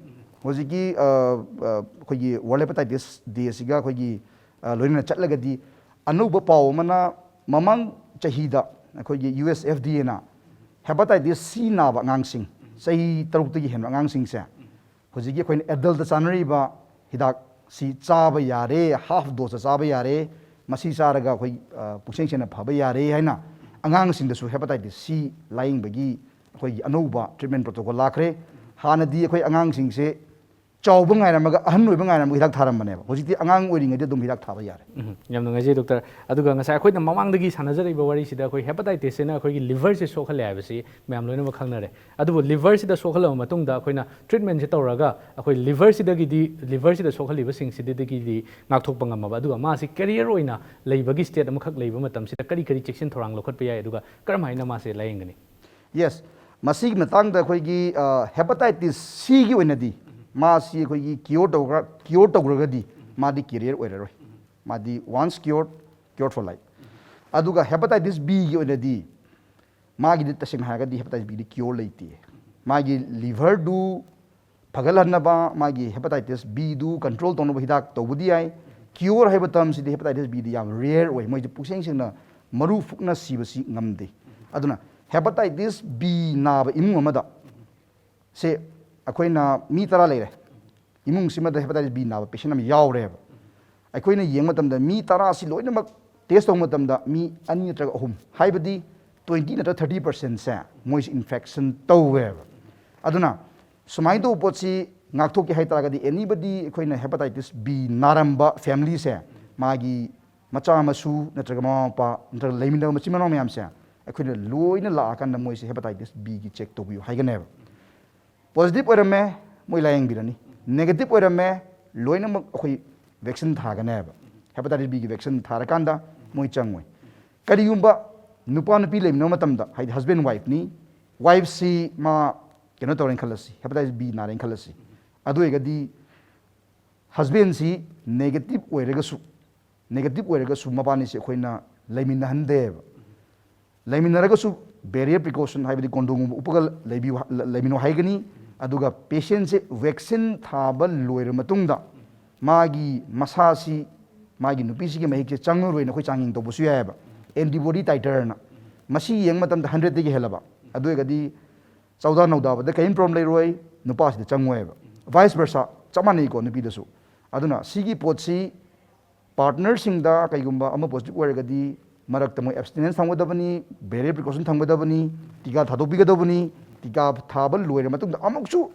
ꯍꯧꯖꯤꯛꯀꯤ ꯑ, ꯑ, ꯑꯩꯈꯣꯏꯒꯤ ꯋꯥꯔꯜ ꯍꯦꯄꯥꯇꯥꯏꯇꯤꯁ ꯗꯦꯁꯤꯒ ꯑꯩꯈꯣꯏꯒꯤ ꯑ, ꯂꯣꯏꯅꯅ ꯆꯠꯂꯒꯗꯤ ꯑꯅꯧꯕ ꯄꯥꯎ ꯑꯃꯅ ꯃꯃꯥꯡ ꯆꯍꯤꯗ ꯑꯩꯈꯣꯏꯒꯤ ꯌꯨ ꯑꯦꯁ ꯑꯦꯐ ꯗꯤ ꯑꯦꯅ ꯍꯦꯄꯥꯇꯥꯏꯇꯤꯁ ꯁꯤ ꯅꯥꯕ ꯑꯉꯥꯡꯁꯤꯡ, ꯆꯍꯤ ꯇꯔꯨꯛꯇꯒꯤ ꯍꯦꯟꯕ ꯑꯉꯥꯡꯁꯤꯡꯁꯦ ꯍꯧꯖꯤꯛꯀꯤ ꯑꯩꯈꯣꯏꯅ ꯑꯦꯗꯜꯇ ꯆꯥꯅꯔꯤꯕ ꯍꯤꯗꯥꯛꯁꯤ ꯆꯥꯕ ꯌꯥꯔꯦ, ꯍꯥꯐ ꯗꯣꯁꯇ ꯆꯥꯕ ꯌꯥꯔꯦ, ꯃꯁꯤ ꯆꯥꯔꯒ ꯑꯩꯈꯣꯏ ꯑ, ꯄꯨꯛꯁꯦꯡ ꯁꯦꯡꯅ ꯐꯕ ꯌꯥꯔꯦ ꯍꯥꯏꯅ ꯑꯉꯥꯡꯁꯤꯡꯗꯁꯨ ꯍꯦꯄꯥꯇꯥꯏꯇꯤꯁ ꯁꯤ ꯂꯥꯌꯦꯡꯕꯒꯤ ꯑꯩꯈꯣꯏꯒꯤ ꯑꯅꯧꯕ ꯇ꯭ꯔꯤꯠꯃꯦꯟ ꯄ꯭ꯔꯣꯇꯣꯀꯣꯜ ꯂꯥꯛꯈ꯭ꯔꯦ꯫ ꯍꯥꯟꯅꯗꯤ ꯑꯩꯈꯣꯏ ꯑꯉꯥꯡꯁꯤꯡꯁꯦ ꯆꯥꯎꯕ ꯉꯥꯏꯔꯝꯃꯒ, ꯑꯍꯟ ꯑꯣꯏꯕ ꯉꯥꯏꯔꯝꯃꯒ ꯍꯤꯗꯥꯛ ꯊꯥꯔꯝꯕꯅꯦꯕ꯫ ꯍꯧꯖꯤꯛꯇꯤ ꯑꯉꯥꯡ ꯑꯣꯏꯔꯤꯉꯩꯗ ꯑꯗꯨꯝ ꯍꯤꯗꯥꯛ ꯊꯥꯕ ꯌꯥꯔꯦ꯫ ꯎꯝ, ꯌꯥꯝ ꯅꯨꯡꯉꯥꯏꯖꯩ ꯗꯣꯛꯇꯔ꯫ ꯑꯗꯨꯒ ꯉꯁꯥꯏ ꯑꯩꯈꯣꯏꯅ ꯃꯃꯥꯡꯗꯒꯤ ꯁꯥꯟꯅꯖꯔꯛꯏꯕ ꯋꯥꯔꯤꯁꯤꯗ ꯑꯩꯈꯣꯏ ꯍꯦꯄꯥꯇꯥꯏꯇꯤꯁꯁꯤꯅ ꯑꯩꯈꯣꯏꯒꯤ ꯂꯤꯚꯔꯁꯦ ꯁꯣꯛꯍꯜꯂꯦ ꯍꯥꯏꯕꯁꯤ ꯃꯌꯥꯝ ꯂꯣꯏꯅꯃꯛ ꯈꯪꯅꯔꯦ꯫ ꯑꯗꯨꯕꯨ ꯂꯤꯚꯔꯁꯤꯗ ꯁꯣꯛꯍꯜꯂꯕ ꯃꯇꯨꯡꯗ ꯑꯩꯈꯣꯏꯅ ꯇ꯭ꯔꯤꯠꯃꯦꯟꯁꯦ ꯇꯧꯔꯒ ꯑꯩꯈꯣꯏ ꯂꯤꯚꯔꯁꯤꯗꯒꯤꯗꯤ, ꯂꯤꯚꯔꯁꯤꯗ ꯁꯣꯛꯍꯜꯂꯤꯕꯁꯤꯡꯁꯤꯗꯒꯤꯗꯤ ꯉꯥꯛꯊꯣꯛꯄ ꯉꯝꯃꯕ, ꯑꯗꯨꯒ ꯃꯥꯁꯤ ꯀꯦꯔꯤꯌꯔ ꯑꯣꯏꯅ ꯂꯩꯕꯒꯤ ꯁ꯭ꯇꯦꯠ ꯑꯃꯈꯛ ꯂꯩꯕ ꯃꯇꯝꯁꯤꯗ ꯀꯔꯤ ꯀꯔꯤ ꯆꯦꯛꯁꯤꯟ ꯊꯧꯔꯥꯡ ꯂꯧꯈꯠꯄ ꯌꯥꯏ, ꯑꯗꯨꯒ ꯀꯔꯝ ꯍꯥꯏꯅ ꯃꯥꯁꯦ ꯂꯥꯌꯦꯡꯒꯅꯤ? ꯌꯦꯁ, ꯃꯁꯤꯒꯤ ꯃꯇꯥꯡꯗ ꯑꯩꯈꯣꯏꯒꯤ ꯍꯦꯄꯥꯇꯥꯏꯇꯤꯁ ꯁꯤꯒꯤ ꯑꯣꯏꯅꯗꯤ ꯃꯥꯁꯤ ꯑꯩꯈꯣꯏꯒꯤ ꯀ꯭ꯌꯣꯔ ꯇꯧꯈ꯭ꯔ, ꯀ꯭ꯌꯣꯔ ꯇꯧꯈ꯭ꯔꯒꯗꯤ ꯃꯥꯗꯤ ꯀꯦꯔꯤꯌꯔ ꯑꯣꯏꯔꯔꯣꯏ꯫ ꯃꯥꯗꯤ ꯋꯥꯟꯁ ꯀ꯭ꯌꯣꯔ, ꯀ꯭ꯌꯣꯔ ꯐꯣꯔ ꯂꯥꯏꯐ꯫ ꯑꯗꯨꯒ ꯍꯦꯄꯥꯇꯥꯏꯇꯤꯁ ꯕꯤꯒꯤ ꯑꯣꯏꯅꯗꯤ ꯃꯥꯒꯤꯗꯤ ꯇꯁꯦꯡꯅ ꯍꯥꯏꯔꯒꯗꯤ ꯍꯦꯄꯥꯇꯥꯏꯇꯤꯁ ꯕꯤꯗꯤ ꯀ꯭ꯌꯣꯔ ꯂꯩꯇꯦ꯫ ꯃꯥꯒꯤ ꯂꯤꯚꯔꯗꯨ ꯐꯒꯠꯍꯟꯅꯕ, ꯃꯥꯒꯤ ꯍꯦꯄꯥꯇꯥꯏꯇꯤꯁ ꯕꯤꯗꯨ ꯀꯟꯇ꯭ꯔꯣꯜ ꯇꯧꯅꯕ ꯍꯤꯗꯥꯛ ꯇꯧꯕꯗꯤ ꯌꯥꯏ꯫ ꯀ꯭ꯌꯣꯔ ꯍꯥꯏꯕ ꯇꯔꯝꯁꯤꯗꯤ ꯍꯦꯄꯥꯇꯥꯏꯇꯤꯁ ꯕꯤꯗꯤ ꯌꯥꯝ ꯔꯦꯌꯔ ꯑꯣꯏ, ꯃꯣꯏꯗꯤ ꯄꯨꯛꯁꯦꯡ ꯁꯦꯡꯅ ꯃꯔꯨ ꯐꯨꯛꯅ ꯁꯤꯕꯁꯤ ꯉꯝꯗꯦ꯫ ꯑꯗꯨꯅ ꯍꯦꯄꯥꯇꯥꯏꯇꯤꯁ ꯕꯤ ꯅꯥꯕ ꯏꯃꯨꯡ ꯑꯃꯗ ꯁꯦ ꯑꯩꯈꯣꯏꯅ ꯃꯤ ꯇꯔꯥ ꯂꯩꯔꯦ, ꯏꯃꯨꯡꯁꯤꯃꯗ ꯍꯦꯄꯥꯇꯥꯏꯇꯤꯁ ꯕꯤ ꯅꯥꯕ ꯄꯦꯁꯦꯟ ꯑꯃ ꯌꯥꯎꯔꯦꯕ꯫ ꯑꯩꯈꯣꯏꯅ ꯌꯦꯡꯕ ꯃꯇꯝꯗ ꯃꯤ ꯇꯔꯥꯁꯤ ꯂꯣꯏꯅꯃꯛ ꯇꯦꯁ ꯇꯧꯕ ꯃꯇꯝꯗ ꯃꯤ ꯑꯅꯤ ꯅꯠꯇ꯭ꯔꯒ ꯑꯍꯨꯝ, ꯍꯥꯏꯕꯗꯤ ꯇ꯭ꯋꯦꯟꯇꯤ ꯅꯠꯇ꯭ꯔꯒ ꯊꯥꯔꯇꯤ ꯄꯥꯔꯁꯦꯟꯁꯦ ꯃꯣꯏꯁꯤ ꯏꯟꯐꯦꯛꯁꯟ ꯇꯧꯋꯦꯕ꯫ ꯑꯗꯨꯅ ꯁꯨꯃꯥꯏꯅ ꯇꯧꯕ ꯄꯣꯠꯁꯤ ꯉꯥꯛꯊꯣꯛꯀꯦ ꯍꯥꯏ ꯇꯥꯔꯒꯗꯤ, ꯑꯦꯅꯤꯕꯗꯤ ꯑꯩꯈꯣꯏꯅ ꯍꯦꯄꯥꯇꯥꯏꯇꯤꯁ ꯕꯤ ꯅꯥꯔꯝꯕ ꯐꯦꯃꯤꯂꯤꯁꯦ ꯃꯥꯒꯤ ꯃꯆꯥ ꯃꯁꯨ ꯅꯠꯇ꯭ꯔꯒ ꯃꯃꯥ ꯃꯄꯥ ꯅꯠꯇ꯭ꯔꯒ ꯂꯩꯃꯤꯟꯅꯕ ꯃꯆꯤꯟ ꯃꯅꯥꯎ ꯃꯌꯥꯝꯁꯦ ꯑꯩꯈꯣꯏꯅ ꯂꯣꯏꯅ ꯂꯥꯛꯑꯀꯥꯟꯗ ꯃꯣꯏꯁꯦ hepatitis B ꯒꯤ check ꯇꯧꯕꯤꯌꯨ ꯍꯥꯏꯒꯅꯦꯕ꯫ Positive ꯑꯣꯏꯔꯝꯃꯦ, ꯃꯣꯏ ꯂꯥꯌꯦꯡꯕꯤꯔꯅꯤ꯫ Negative ꯑꯣꯏꯔꯝꯃꯦ, ꯂꯣꯏꯅꯃꯛ ꯑꯩꯈꯣꯏ vaccine ꯊꯥꯒꯅꯦꯕ꯫ Hepatitis B ꯒꯤ vaccine ꯊꯥꯔꯀꯥꯟꯗ ꯃꯣꯏ ꯆꯪꯉꯣꯏ꯫ ꯀꯔꯤꯒꯨꯝꯕ ꯅꯨꯄꯥ ꯅꯨꯄꯤ ꯂꯩꯃꯤꯟꯅꯕ ꯃꯇꯝꯗ, ꯍꯥꯏꯗꯤ husband wife ꯅꯤ, wife ꯁꯤ ꯃꯥ ꯀꯩꯅꯣ ꯇꯧꯔꯦꯅ ꯈꯜꯂꯁꯤ, hepatitis B ꯅꯥꯔꯦꯅ ꯈꯜꯂꯁꯤ, ꯑꯗꯨ ꯑꯣꯏꯔꯒꯗꯤ husband ꯁꯤ negative ꯑꯣꯏꯔꯒꯁꯨ, negative ꯑꯣꯏꯔꯒꯁꯨ ꯃꯕꯥꯅꯤꯁꯦ ꯑꯩꯈꯣꯏꯅ ꯂꯩꯃꯤꯟꯅꯍꯟꯗꯦꯕ꯫ ꯂꯩꯃꯤꯟꯅꯔꯒꯁꯨ barrier precaution, ꯍꯥꯏꯕꯗꯤ condom ꯒꯨꯝꯕ ꯎꯞꯄꯒ ꯂꯩꯕꯤꯌꯨ, ꯂꯩꯃꯤꯟꯅꯧ ꯍꯥꯏꯒꯅꯤ꯫ ꯑꯗꯨꯒ patient ꯁꯦ vaccine ꯊꯥꯕ ꯂꯣꯏꯔ ꯃꯇꯨꯡꯗ ꯃꯥꯒꯤ ꯃꯁꯥꯁꯤ, ꯃꯥꯒꯤ ꯅꯨꯄꯤꯁꯤꯒꯤ ꯃꯍꯤꯛꯁꯦ ꯆꯪꯉꯔꯣꯏꯅ ꯑꯩꯈꯣꯏ ꯆꯥꯡꯌꯦꯡ ꯇꯧꯕꯁꯨ ꯌꯥꯏꯑꯕ, antibody titer ꯅ꯫ ꯃꯁꯤ ꯌꯦꯡꯕ ꯃꯇꯝꯗ hundred ꯇꯒꯤ ꯍꯦꯜꯂꯕ, ꯑꯗꯨ ꯑꯣꯏꯔꯒꯗꯤ ꯆꯧꯗꯥ ꯅꯧꯗꯥꯕꯗ ꯀꯔꯤꯝ problem ꯂꯩꯔꯣꯏ, ꯅꯨꯄꯥꯁꯤꯗ ꯆꯪꯉꯣꯏꯕ꯫ Vice versa, ꯆꯞ ꯃꯥꯟꯅꯩꯀꯣ ꯅꯨꯄꯤꯗꯁꯨ꯫ ꯑꯗꯨꯅ ꯁꯤꯒꯤ ꯄꯣꯠꯁꯤ partner ꯁꯤꯡꯗ ꯀꯩꯒꯨꯝꯕ ꯑꯃ positive ꯑꯣꯏꯔꯒꯗꯤ ꯃꯔꯛꯇ ꯃꯣꯏ abstinence ꯊꯝꯒꯗꯕꯅꯤ, barrier precaution ꯊꯝꯒꯗꯕꯅꯤ, ꯇꯤꯀꯥ ꯊꯥꯗꯣꯛꯄꯤꯒꯗꯕꯅꯤ꯫ ꯇꯤꯀꯥ ꯊꯥꯕ ꯂꯣꯏꯔ ꯃꯇꯨꯡꯗ ꯑꯃꯨꯛꯁꯨ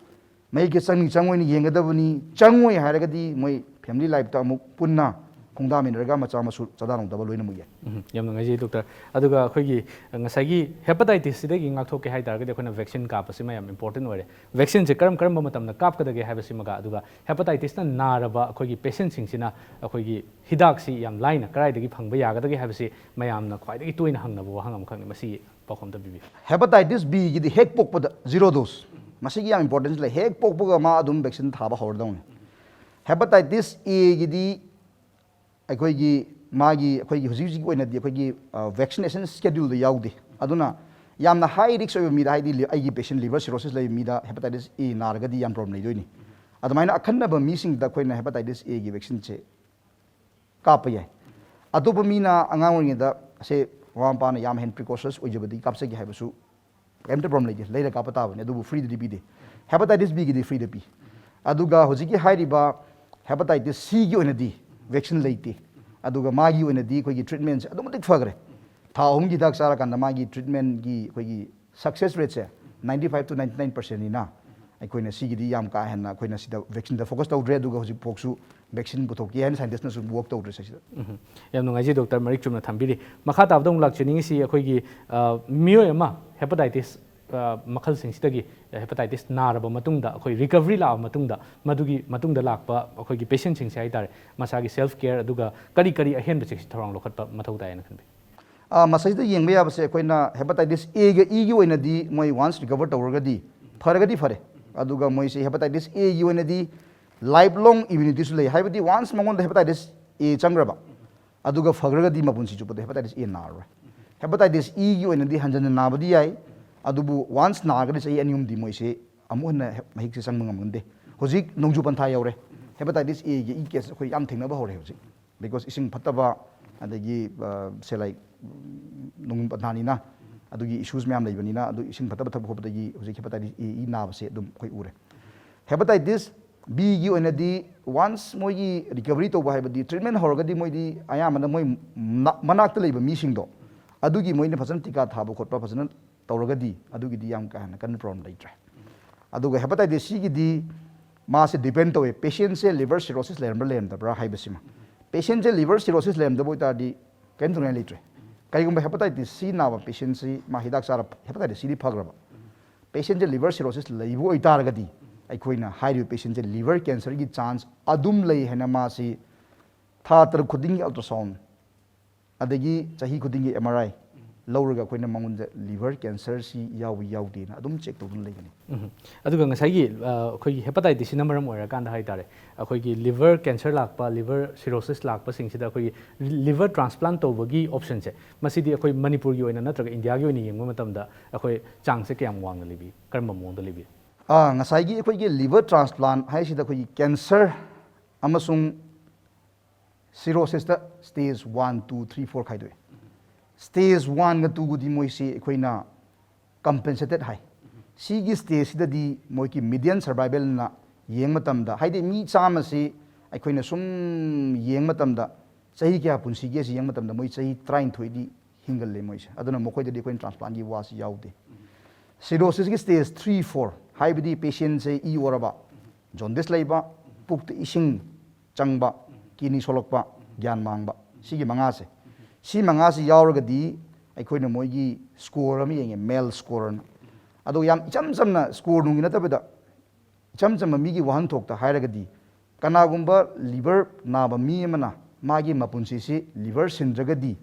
ꯃꯍꯤꯛꯁꯦ ꯆꯪꯅꯤ ꯆꯪꯉꯣꯏꯅ ꯌꯦꯡꯒꯗꯕꯅꯤ꯫ ꯆꯪꯉꯣꯏ ꯍꯥꯏꯔꯒꯗꯤ ꯃꯣꯏ family life ꯇ ꯑꯃꯨꯛ ꯄꯨꯟꯅ ꯈꯣꯡꯗꯥꯃꯤꯟꯅꯔꯒ ꯃꯆꯥ ꯃꯁꯨ ꯆꯥꯗꯥ ꯅꯧꯗꯥꯕ ꯂꯣꯏꯅꯃꯛ ꯌꯥꯏ꯫ ꯎꯝ, ꯌꯥꯝ ꯅꯨꯡꯉꯥꯏꯖꯩ doctor꯫ ꯑꯗꯨꯒ ꯑꯩꯈꯣꯏꯒꯤ ꯉꯁꯥꯏꯒꯤ hepatitis ꯁꯤꯗꯒꯤ ꯉꯥꯛꯊꯣꯛꯀꯦ ꯍꯥꯏ ꯇꯥꯔꯒꯗꯤ ꯑꯩꯈꯣꯏꯅ vaccine ꯀꯥꯞꯄꯁꯤꯃ ꯌꯥꯝ important ꯑꯣꯏꯔꯦ꯫ Vaccine ꯁꯦ ꯀꯔꯝ ꯀꯔꯝꯕ ꯃꯇꯝꯗ ꯀꯥꯞꯀꯗꯒꯦ ꯍꯥꯏꯕꯁꯤꯃꯒ, ꯑꯗꯨꯒ hepatitis ꯅ ꯅꯥꯔꯕ ꯑꯩꯈꯣꯏꯒꯤ patient ꯁꯤꯡꯁꯤꯅ ꯑꯩꯈꯣꯏꯒꯤ ꯍꯤꯗꯥꯛꯁꯤ ꯌꯥꯝ ꯂꯥꯏꯅ ꯀꯗꯥꯏꯗꯒꯤ ꯐꯪꯕ ꯌꯥꯒꯗꯒꯦ ꯍꯥꯏꯕꯁꯤ ꯃꯌꯥꯝꯅ ꯈ꯭ꯋꯥꯏꯗꯒꯤ ꯇꯣꯏꯅ ꯍꯪꯅꯕ ꯋꯥꯍꯪ ꯑꯃꯈꯛꯅꯤ꯫ ꯃꯁꯤ ꯄꯥꯎꯈꯨꯝ ꯑꯝꯇ ꯄꯤꯕꯤꯌꯨ꯫ Hepatitis B ꯒꯤꯗꯤ ꯍꯦꯛ ꯄꯣꯛꯄꯗ zero dose, ꯃꯁꯤꯒꯤ ꯌꯥꯝ importance ꯂꯩ꯫ ꯍꯦꯛ ꯄꯣꯛꯄꯒ ꯃꯥ ꯑꯗꯨꯝ vaccine ꯊꯥꯕ ꯍꯧꯔꯗꯧꯅꯤ꯫ Hepatitis A ꯒꯤꯗꯤ ꯑꯩꯈꯣꯏꯒꯤ ꯃꯥꯒꯤ, ꯑꯩꯈꯣꯏꯒꯤ ꯍꯧꯖꯤꯛ ꯍꯧꯖꯤꯛꯀꯤ ꯑꯣꯏꯅꯗꯤ ꯑꯩꯈꯣꯏꯒꯤ, ꯑ, vaccination schedule ꯗ ꯌꯥꯎꯗꯦ꯫ ꯑꯗꯨꯅ ꯌꯥꯝꯅ high risk ꯑꯣꯏꯕ ꯃꯤꯗ, ꯍꯥꯏꯗꯤ ꯂꯤ-, ꯑꯩꯒꯤ patient liver cirrhosis ꯂꯩꯕ ꯃꯤꯗ hepatitis A ꯅꯥꯔꯒꯗꯤ ꯌꯥꯝ problem ꯂꯩꯗꯣꯏꯅꯤ꯫ ꯑꯗꯨꯃꯥꯏꯅ ꯑꯈꯟꯅꯕ ꯃꯤꯁꯤꯡꯗ ꯑꯩꯈꯣꯏꯅ hepatitis A ꯒꯤ vaccine ꯁꯦ ꯀꯥꯞꯄ ꯌꯥꯏ꯫ ꯑꯇꯣꯞꯄ ꯃꯤꯅ ꯑꯉꯥꯡ ꯑꯣꯏꯔꯤꯉꯩꯗ ꯁꯦ ꯃꯃꯥ ꯃꯄꯥꯅ ꯌꯥꯝ ꯍꯦꯟꯅ precautious ꯑꯣꯏꯖꯕꯗꯤ ꯀꯥꯞꯆꯒꯦ ꯍꯥꯏꯕꯁꯨ ꯀꯩꯝꯇ problem ꯂꯩꯇꯦ, ꯂꯩꯔ ꯀꯥꯞꯄ ꯇꯥꯕꯅꯤ, ꯑꯗꯨꯕꯨ free ꯗꯗꯤ ꯄꯤꯗꯦ꯫ Hepatitis B ꯒꯤꯗꯤ free ꯗ ꯄꯤ꯫ ꯑꯗꯨꯒ ꯍꯧꯖꯤꯛꯀꯤ ꯍꯥꯏꯔꯤꯕ hepatitis C ꯒꯤ ꯑꯣꯏꯅꯗꯤ vaccine ꯂꯩꯇꯦ꯫ ꯑꯗꯨꯒ ꯃꯥꯒꯤ ꯑꯣꯏꯅꯗꯤ ꯑꯩꯈꯣꯏꯒꯤ treatment ꯁꯦ ꯑꯗꯨꯛ ꯃꯇꯤꯛ ꯐꯈ꯭ꯔꯦ꯫ ꯊꯥ ꯑꯍꯨꯝꯒꯤ ꯍꯤꯗꯥꯛ ꯆꯥꯔꯀꯥꯟꯗ ꯃꯥꯒꯤ treatment ꯒꯤ ꯑꯩꯈꯣꯏꯒꯤ success rate say ninety five to ninety nine percent ꯅꯤꯅ ꯑꯩꯈꯣꯏꯅ ꯁꯤꯒꯤꯗꯤ ꯌꯥꯝ ꯀꯥ ꯍꯦꯟꯅ ꯑꯩꯈꯣꯏꯅ ꯁꯤꯗ vaccine ꯗ focus ꯇꯧꯗ꯭ꯔꯦ꯫ ꯑꯗꯨꯒ ꯍꯧꯖꯤꯛ ꯐꯥꯎꯁꯨ ꯚꯦꯛꯁꯤꯟ ꯄꯨꯊꯣꯛꯀꯦ ꯍꯥꯏꯅ ꯁꯥꯏꯟꯇꯤꯁꯅꯁꯨ ꯋꯥꯔꯛ ꯇꯧꯔꯤ ꯁꯤꯗ꯫ ꯎꯝ, ꯌꯥꯝ ꯅꯨꯡꯉꯥꯏꯖꯩ ꯗꯣꯛꯇꯔ, ꯃꯔꯤꯛ ꯆꯨꯝꯅ ꯊꯝꯕꯤꯔꯤ꯫ ꯃꯈꯥ ꯇꯥꯕꯗ ꯑꯃꯨꯛ ꯂꯥꯛꯆꯅꯤꯡꯉꯤꯁꯤ ꯑꯩꯈꯣꯏꯒꯤ ꯑ, ꯃꯤꯑꯣꯏ ꯑꯃ ꯍꯦꯄꯥꯇꯥꯏꯇꯤꯁ ꯑ, ꯃꯈꯜꯁꯤꯡꯁꯤꯗꯒꯤ, ꯑ, ꯍꯦꯄꯥꯇꯥꯏꯇꯤꯁ ꯅꯥꯔꯕ ꯃꯇꯨꯡꯗ ꯑꯩꯈꯣꯏ ꯔꯤꯀꯕꯔꯤ ꯂꯥꯛꯑꯕ ꯃꯇꯨꯡꯗ ꯃꯗꯨꯒꯤ ꯃꯇꯨꯡꯗ ꯂꯥꯛꯄ ꯑꯩꯈꯣꯏꯒꯤ ꯄꯦꯁꯦꯟꯁꯤꯡꯁꯦ ꯍꯥꯏꯇꯥꯔꯦ, ꯃꯁꯥꯒꯤ ꯁꯦꯜꯐ ꯀꯦꯌꯔ ꯑꯗꯨꯒ ꯀꯔꯤ ꯀꯔꯤ ꯑꯍꯦꯟꯕ ꯆꯦꯛꯁꯤꯟ ꯊꯧꯔꯥꯡ ꯂꯧꯈꯠꯄ ꯃꯊꯧ ꯇꯥꯏ ꯍꯥꯏꯅ ꯈꯟꯕꯤ? ꯑ, ꯃꯁꯤꯗ ꯌꯦꯡꯕ ꯌꯥꯕꯁꯦ ꯑꯩꯈꯣꯏꯅ ꯍꯦꯄꯥꯇꯥꯏꯇꯤꯁ ꯑꯦꯒ ꯏꯒꯤ ꯑꯣꯏꯅꯗꯤ ꯃꯣꯏ ꯋꯥꯟꯁ ꯔꯤꯀꯕꯔ ꯇꯧꯔꯒꯗꯤ ꯐꯔꯒꯗꯤ ꯐꯔꯦ꯫ ꯑꯗꯨꯒ ꯃꯣꯏꯁꯦ ꯍꯦꯄꯥꯇꯥꯏꯇꯤꯁ ꯑꯦꯒꯤ ꯑꯣꯏꯅꯗꯤ ꯂꯥꯏꯐ ꯂꯣꯡ ꯏꯝꯌꯨꯅꯤꯇꯤꯁꯨ ꯂꯩ, ꯍꯥꯏꯕꯗꯤ ꯋꯥꯟꯁ ꯃꯉꯣꯟꯗ ꯍꯦꯄꯥꯇꯥꯏꯇꯤꯁ ꯑꯦ ꯆꯪꯈ꯭ꯔꯕ ꯑꯗꯨꯒ ꯐꯈ꯭ꯔꯒꯗꯤ ꯃꯄꯨꯟꯁꯤ ꯆꯨꯞꯄꯗ ꯍꯦꯄꯥꯇꯥꯏꯇꯤꯁ ꯑꯦ ꯅꯥꯔꯔꯣꯏ꯫ ꯍꯦꯄꯥꯇꯥꯏꯇꯤꯁ ꯏꯒꯤ ꯑꯣꯏꯅꯗꯤ ꯍꯟꯖꯟꯅ ꯅꯥꯕꯗꯤ ꯌꯥꯏ, ꯑꯗꯨꯕꯨ ꯋꯥꯟꯁ ꯅꯥꯔꯒꯗꯤ ꯆꯍꯤ ꯑꯅꯤ ꯑꯍꯨꯝꯗꯤ ꯃꯣꯏꯁꯦ ꯑꯃꯨꯛ ꯍꯟꯅ ꯍꯦ-, ꯃꯍꯤꯛꯁꯦ ꯆꯪꯕ ꯉꯝꯒꯟꯗꯦ꯫ ꯍꯧꯖꯤꯛ ꯅꯣꯡꯖꯨ ꯄꯟꯊꯥ ꯌꯧꯔꯦ, ꯍꯦꯄꯥꯇꯥꯏꯇꯤꯁ ꯑꯦꯒꯤ ꯏ ꯀꯦꯁ ꯑꯩꯈꯣꯏ ꯌꯥꯝ ꯊꯦꯡꯅꯕ ꯍꯧꯔꯦ ꯍꯧꯖꯤꯛ꯫ ꯕꯤꯀꯣꯁ ꯏꯁꯤꯡ ꯐꯠꯇꯕ, ꯑꯗꯒꯤ, ꯑ, ꯁꯦ, ꯂꯥꯏꯛ, ꯅꯣꯡꯖꯨ ꯄꯟꯊꯥꯅꯤꯅ ꯑꯗꯨꯒꯤ ꯏꯁꯨꯁ ꯃꯌꯥꯝ ꯂꯩꯕꯅꯤꯅ, ꯑꯗꯨ ꯏꯁꯤꯡ ꯐꯠꯇꯕ ꯊꯛꯄ ꯈꯣꯠꯄꯗꯒꯤ ꯍꯧꯖꯤꯛ ꯍꯦꯄꯥꯇꯥꯏꯇꯤꯁ ꯑꯦ ꯏ ꯅꯥꯕꯁꯦ ꯑꯗꯨꯝ ꯑꯩꯈꯣꯏ ꯎꯔꯦ꯫ ꯍꯦꯄꯥꯇꯥꯏꯇꯤꯁ ꯕꯤꯒꯤ ꯑꯣꯏꯅꯗꯤ ꯋꯥꯟꯁ ꯃꯣꯏꯒꯤ ꯔꯤꯀꯕꯔꯤ ꯇꯧꯕ ꯍꯥꯏꯕꯗꯤ ꯇ꯭ꯔꯤꯠꯃꯦꯟ ꯍꯧꯔꯒꯗꯤ ꯃꯣꯏꯗꯤ ꯑꯌꯥꯝꯕꯅ ꯃꯣꯏ ꯃꯅꯥ-, ꯃꯅꯥꯛꯇ ꯂꯩꯕ ꯃꯤꯁꯤꯡꯗꯣ ꯑꯗꯨꯒꯤ ꯃꯣꯏꯅ ꯐꯖꯅ ꯇꯤꯀꯥ ꯊꯥꯕ ꯈꯣꯠꯄ ꯐꯖꯅ ꯇꯧꯔꯒꯗꯤ ꯑꯗꯨꯒꯤꯗꯤ ꯌꯥꯝ ꯀꯥ ꯍꯦꯟꯅ ꯀꯟꯅ ꯄ꯭ꯔꯣꯕ꯭ꯂꯦꯝ ꯂꯩꯇ꯭ꯔꯦ꯫ ꯑꯗꯨꯒ ꯍꯦꯄꯥꯇꯥꯏꯇꯤꯁ ꯁꯤꯒꯤꯗꯤ ꯃꯥꯁꯦ ꯗꯤꯄꯦꯟ ꯇꯧꯋꯦ, ꯄꯦꯁꯦꯟꯁꯦ ꯂꯤꯚꯔ ꯁꯤꯔꯣꯁꯤꯁ ꯂꯩꯔꯝꯕ꯭ꯔꯥ ꯂꯩꯔꯝꯗꯕ꯭ꯔꯥ ꯍꯥꯏꯕꯁꯤꯃ꯫ ꯄꯦꯁꯦꯟꯁꯦ ꯂꯤꯚꯔ ꯁꯤꯔꯣꯁꯤꯁ ꯂꯩꯔꯝꯗꯕ ꯑꯣꯏꯇꯥꯔꯗꯤ ꯀꯔꯤꯝ ꯇꯧꯅꯤꯡꯉꯥꯏ ꯂꯩꯇ꯭ꯔꯦ꯫ ꯀꯔꯤꯒꯨꯝꯕ ꯍꯦꯄꯥꯇꯥꯏꯇꯤꯁ ꯁꯤ ꯅꯥꯕ ꯄꯦꯁꯦꯟꯁꯤ ꯃꯥ ꯍꯤꯗꯥꯛ ꯆꯥꯔ ꯍꯦꯄꯥꯇꯥꯏꯇꯤꯁ ꯁꯤꯗꯤ ꯐꯈ꯭ꯔꯕ, ꯄꯦꯁꯦꯟꯁꯦ ꯂꯤꯚꯔ ꯁꯤꯔꯣꯁꯤꯁ ꯂꯩꯕ ꯑꯣꯏꯇꯥꯔꯒꯗꯤ ꯑꯩꯈꯣꯏꯅ ꯍꯥꯏꯔꯤꯕ ꯄꯦꯁꯦꯟꯁꯦ ꯂꯤꯚꯔ ꯀꯦꯟꯁꯔꯒꯤ ꯆꯥꯟꯁ ꯑꯗꯨꯝ ꯂꯩ ꯍꯥꯏꯅ ꯃꯥꯁꯤ ꯊꯥ ꯇꯔꯨꯛ ꯈꯨꯗꯤꯡꯒꯤ ꯑꯜꯇ꯭ꯔꯥꯁꯥꯎꯟ ꯑꯗꯒꯤ ꯆꯍꯤ ꯈꯨꯗꯤꯡꯒꯤ ꯑꯦꯝ ꯑꯥꯔ ꯑꯥꯏ ꯂꯧꯔꯒ ꯑꯩꯈꯣꯏꯅ ꯃꯉꯣꯟꯗ ꯂꯤꯚꯔ ꯀꯦꯟꯁꯔꯁꯤ ꯌꯥꯎꯏ ꯌꯥꯎꯗꯦꯅ ꯑꯗꯨꯝ ꯆꯦꯛ ꯇꯧꯗꯨꯅ ꯂꯩꯒꯅꯤ꯫ ꯎꯝ꯫ ꯑꯗꯨꯒ ꯉꯁꯥꯏꯒꯤ, ꯑ, ꯑꯩꯈꯣꯏꯒꯤ ꯍꯦꯄꯥꯇꯥꯏꯇꯤꯁ ꯁꯤꯅ ꯃꯔꯝ ꯑꯣꯏꯔꯀꯥꯟꯗ ꯍꯥꯏꯇꯥꯔꯦ, ꯑꯩꯈꯣꯏꯒꯤ ꯂꯤꯚꯔ ꯀꯦꯟꯁꯔ ꯂꯥꯛꯄ, ꯂꯤꯚꯔ ꯁꯤꯔꯣꯁꯤꯁ ꯂꯥꯛꯄꯁꯤꯡꯁꯤꯗ ꯑꯩꯈꯣꯏꯒꯤ ꯂꯤꯚꯔ ꯇ꯭ꯔꯥꯟꯁꯄ꯭ꯂꯥꯟ ꯇꯧꯕꯒꯤ ꯑꯣꯞꯁꯟꯁꯦ, ꯃꯁꯤꯗꯤ ꯑꯩꯈꯣꯏ ꯃꯅꯤꯄꯨꯔꯒꯤ ꯑꯣꯏꯅ ꯅꯠꯇ꯭ꯔꯒ ꯏꯟꯗꯤꯌꯥꯒꯤ ꯑꯣꯏꯅ ꯌꯦꯡꯕ ꯃꯇꯝꯗ ꯑꯩꯈꯣꯏ ꯆꯥꯡꯁꯦ ꯀꯌꯥꯝ ꯋꯥꯡꯅ ꯂꯩꯕꯤ, ꯀꯔꯝꯕ ꯃꯑꯣꯡꯗ ꯂꯩꯕꯤ? ꯑꯥ, ꯉꯁꯥꯏꯒꯤ ꯑꯩꯈꯣꯏꯒꯤ ꯂꯤꯚꯔ ꯇ꯭ꯔꯥꯟꯁꯄ꯭ꯂꯥꯟ ꯍꯥꯏꯁꯤꯗ ꯑꯩꯈꯣꯏꯒꯤ ꯀꯦꯟꯁꯔ ꯑꯃꯁꯨꯡ ꯁꯤꯔꯣꯁꯤꯁꯇ stage one, two, three, four ꯈꯥꯏꯗꯣꯛꯑꯦ꯫ ꯁ꯭ꯇꯦꯖ ꯋꯥꯟꯒ ꯇꯨꯒꯗꯤ ꯃꯣꯏꯁꯤ ꯑꯩꯈꯣꯏꯅ ꯀꯝꯄꯦꯟꯁꯦꯇꯦꯠ ꯍꯥꯏ꯫ ꯁꯤꯒꯤ ꯁ꯭ꯇꯦꯖꯁꯤꯗꯗꯤ ꯃꯣꯏꯒꯤ ꯃꯤꯗꯤꯌꯟ ꯁꯔꯚꯥꯏꯚꯦꯜꯅ ꯌꯦꯡꯕ ꯃꯇꯝꯗ, ꯍꯥꯏꯗꯤ ꯃꯤ ꯆꯥꯝꯃꯁꯤ ꯑꯩꯈꯣꯏꯅ ꯁꯨꯝ ꯌꯦꯡꯕ ꯃꯇꯝꯗ ꯆꯍꯤ ꯀꯌꯥ ꯄꯨꯟꯁꯤꯒꯦ ꯁꯤ ꯌꯦꯡꯕ ꯃꯇꯝꯗ ꯃꯣꯏ ꯆꯍꯤ ꯇꯔꯥꯅꯤꯊꯣꯏꯗꯤ ꯍꯤꯡꯒꯜꯂꯦ ꯃꯣꯏꯁꯦ꯫ ꯑꯗꯨꯅ ꯃꯈꯣꯏꯗꯗꯤ ꯑꯩꯈꯣꯏꯅ ꯇ꯭ꯔꯥꯟꯁꯄ꯭ꯂꯥꯟꯒꯤ ꯋꯥꯁꯤ ꯌꯥꯎꯗꯦ꯫ ꯁꯤꯔꯣꯁꯤꯁꯀꯤ ꯁ꯭ꯇꯦꯖ ꯊ꯭ꯔꯤ, ꯐꯣꯔ ꯍꯥꯏꯕꯗꯤ ꯄꯦꯁꯦꯟꯁꯦ ꯏ ꯑꯣꯔꯕ, ꯖꯣꯟꯗꯤꯁ ꯂꯩꯕ, ꯄꯨꯛꯇ ꯏꯁꯤꯡ ꯆꯪꯕ, ꯀꯤꯗꯅꯤ ꯁꯣꯛꯂꯛꯄ, ꯒ꯭ꯌꯥꯟ ꯃꯥꯡꯕ, ꯁꯤꯒꯤ ꯃꯉꯥꯁꯦ, ꯁꯤ ꯃꯉꯥꯁꯤ ꯌꯥꯎꯔꯒꯗꯤ ꯑꯩꯈꯣꯏꯅ ꯃꯣꯏꯒꯤ ꯁ꯭ꯀꯣꯔ ꯑꯃ ꯌꯦꯡꯉꯦ, ꯃꯦꯜ ꯁ꯭ꯀꯣꯔꯅ꯫ ꯑꯗꯣ ꯌꯥꯝ ꯏꯆꯝ ꯆꯝꯅ ꯁ꯭ꯀꯣꯔ ꯅꯨꯡꯒꯤ ꯅꯠꯇꯕꯤꯗ ꯏꯆꯝ ꯆꯝꯕ ꯃꯤꯒꯤ ꯋꯥꯍꯟꯊꯣꯛꯇ ꯍꯥꯏꯔꯒꯗꯤ, ꯀꯅꯥꯒꯨꯝꯕ ꯂꯤꯚꯔ ꯅꯥꯕ ꯃꯤ ꯑꯃꯅ ꯃꯥꯒꯤ ꯃꯄꯨꯟꯁꯤꯁꯤ ꯂꯤꯚꯔ ꯁꯤꯟꯗ꯭ꯔꯒꯗꯤ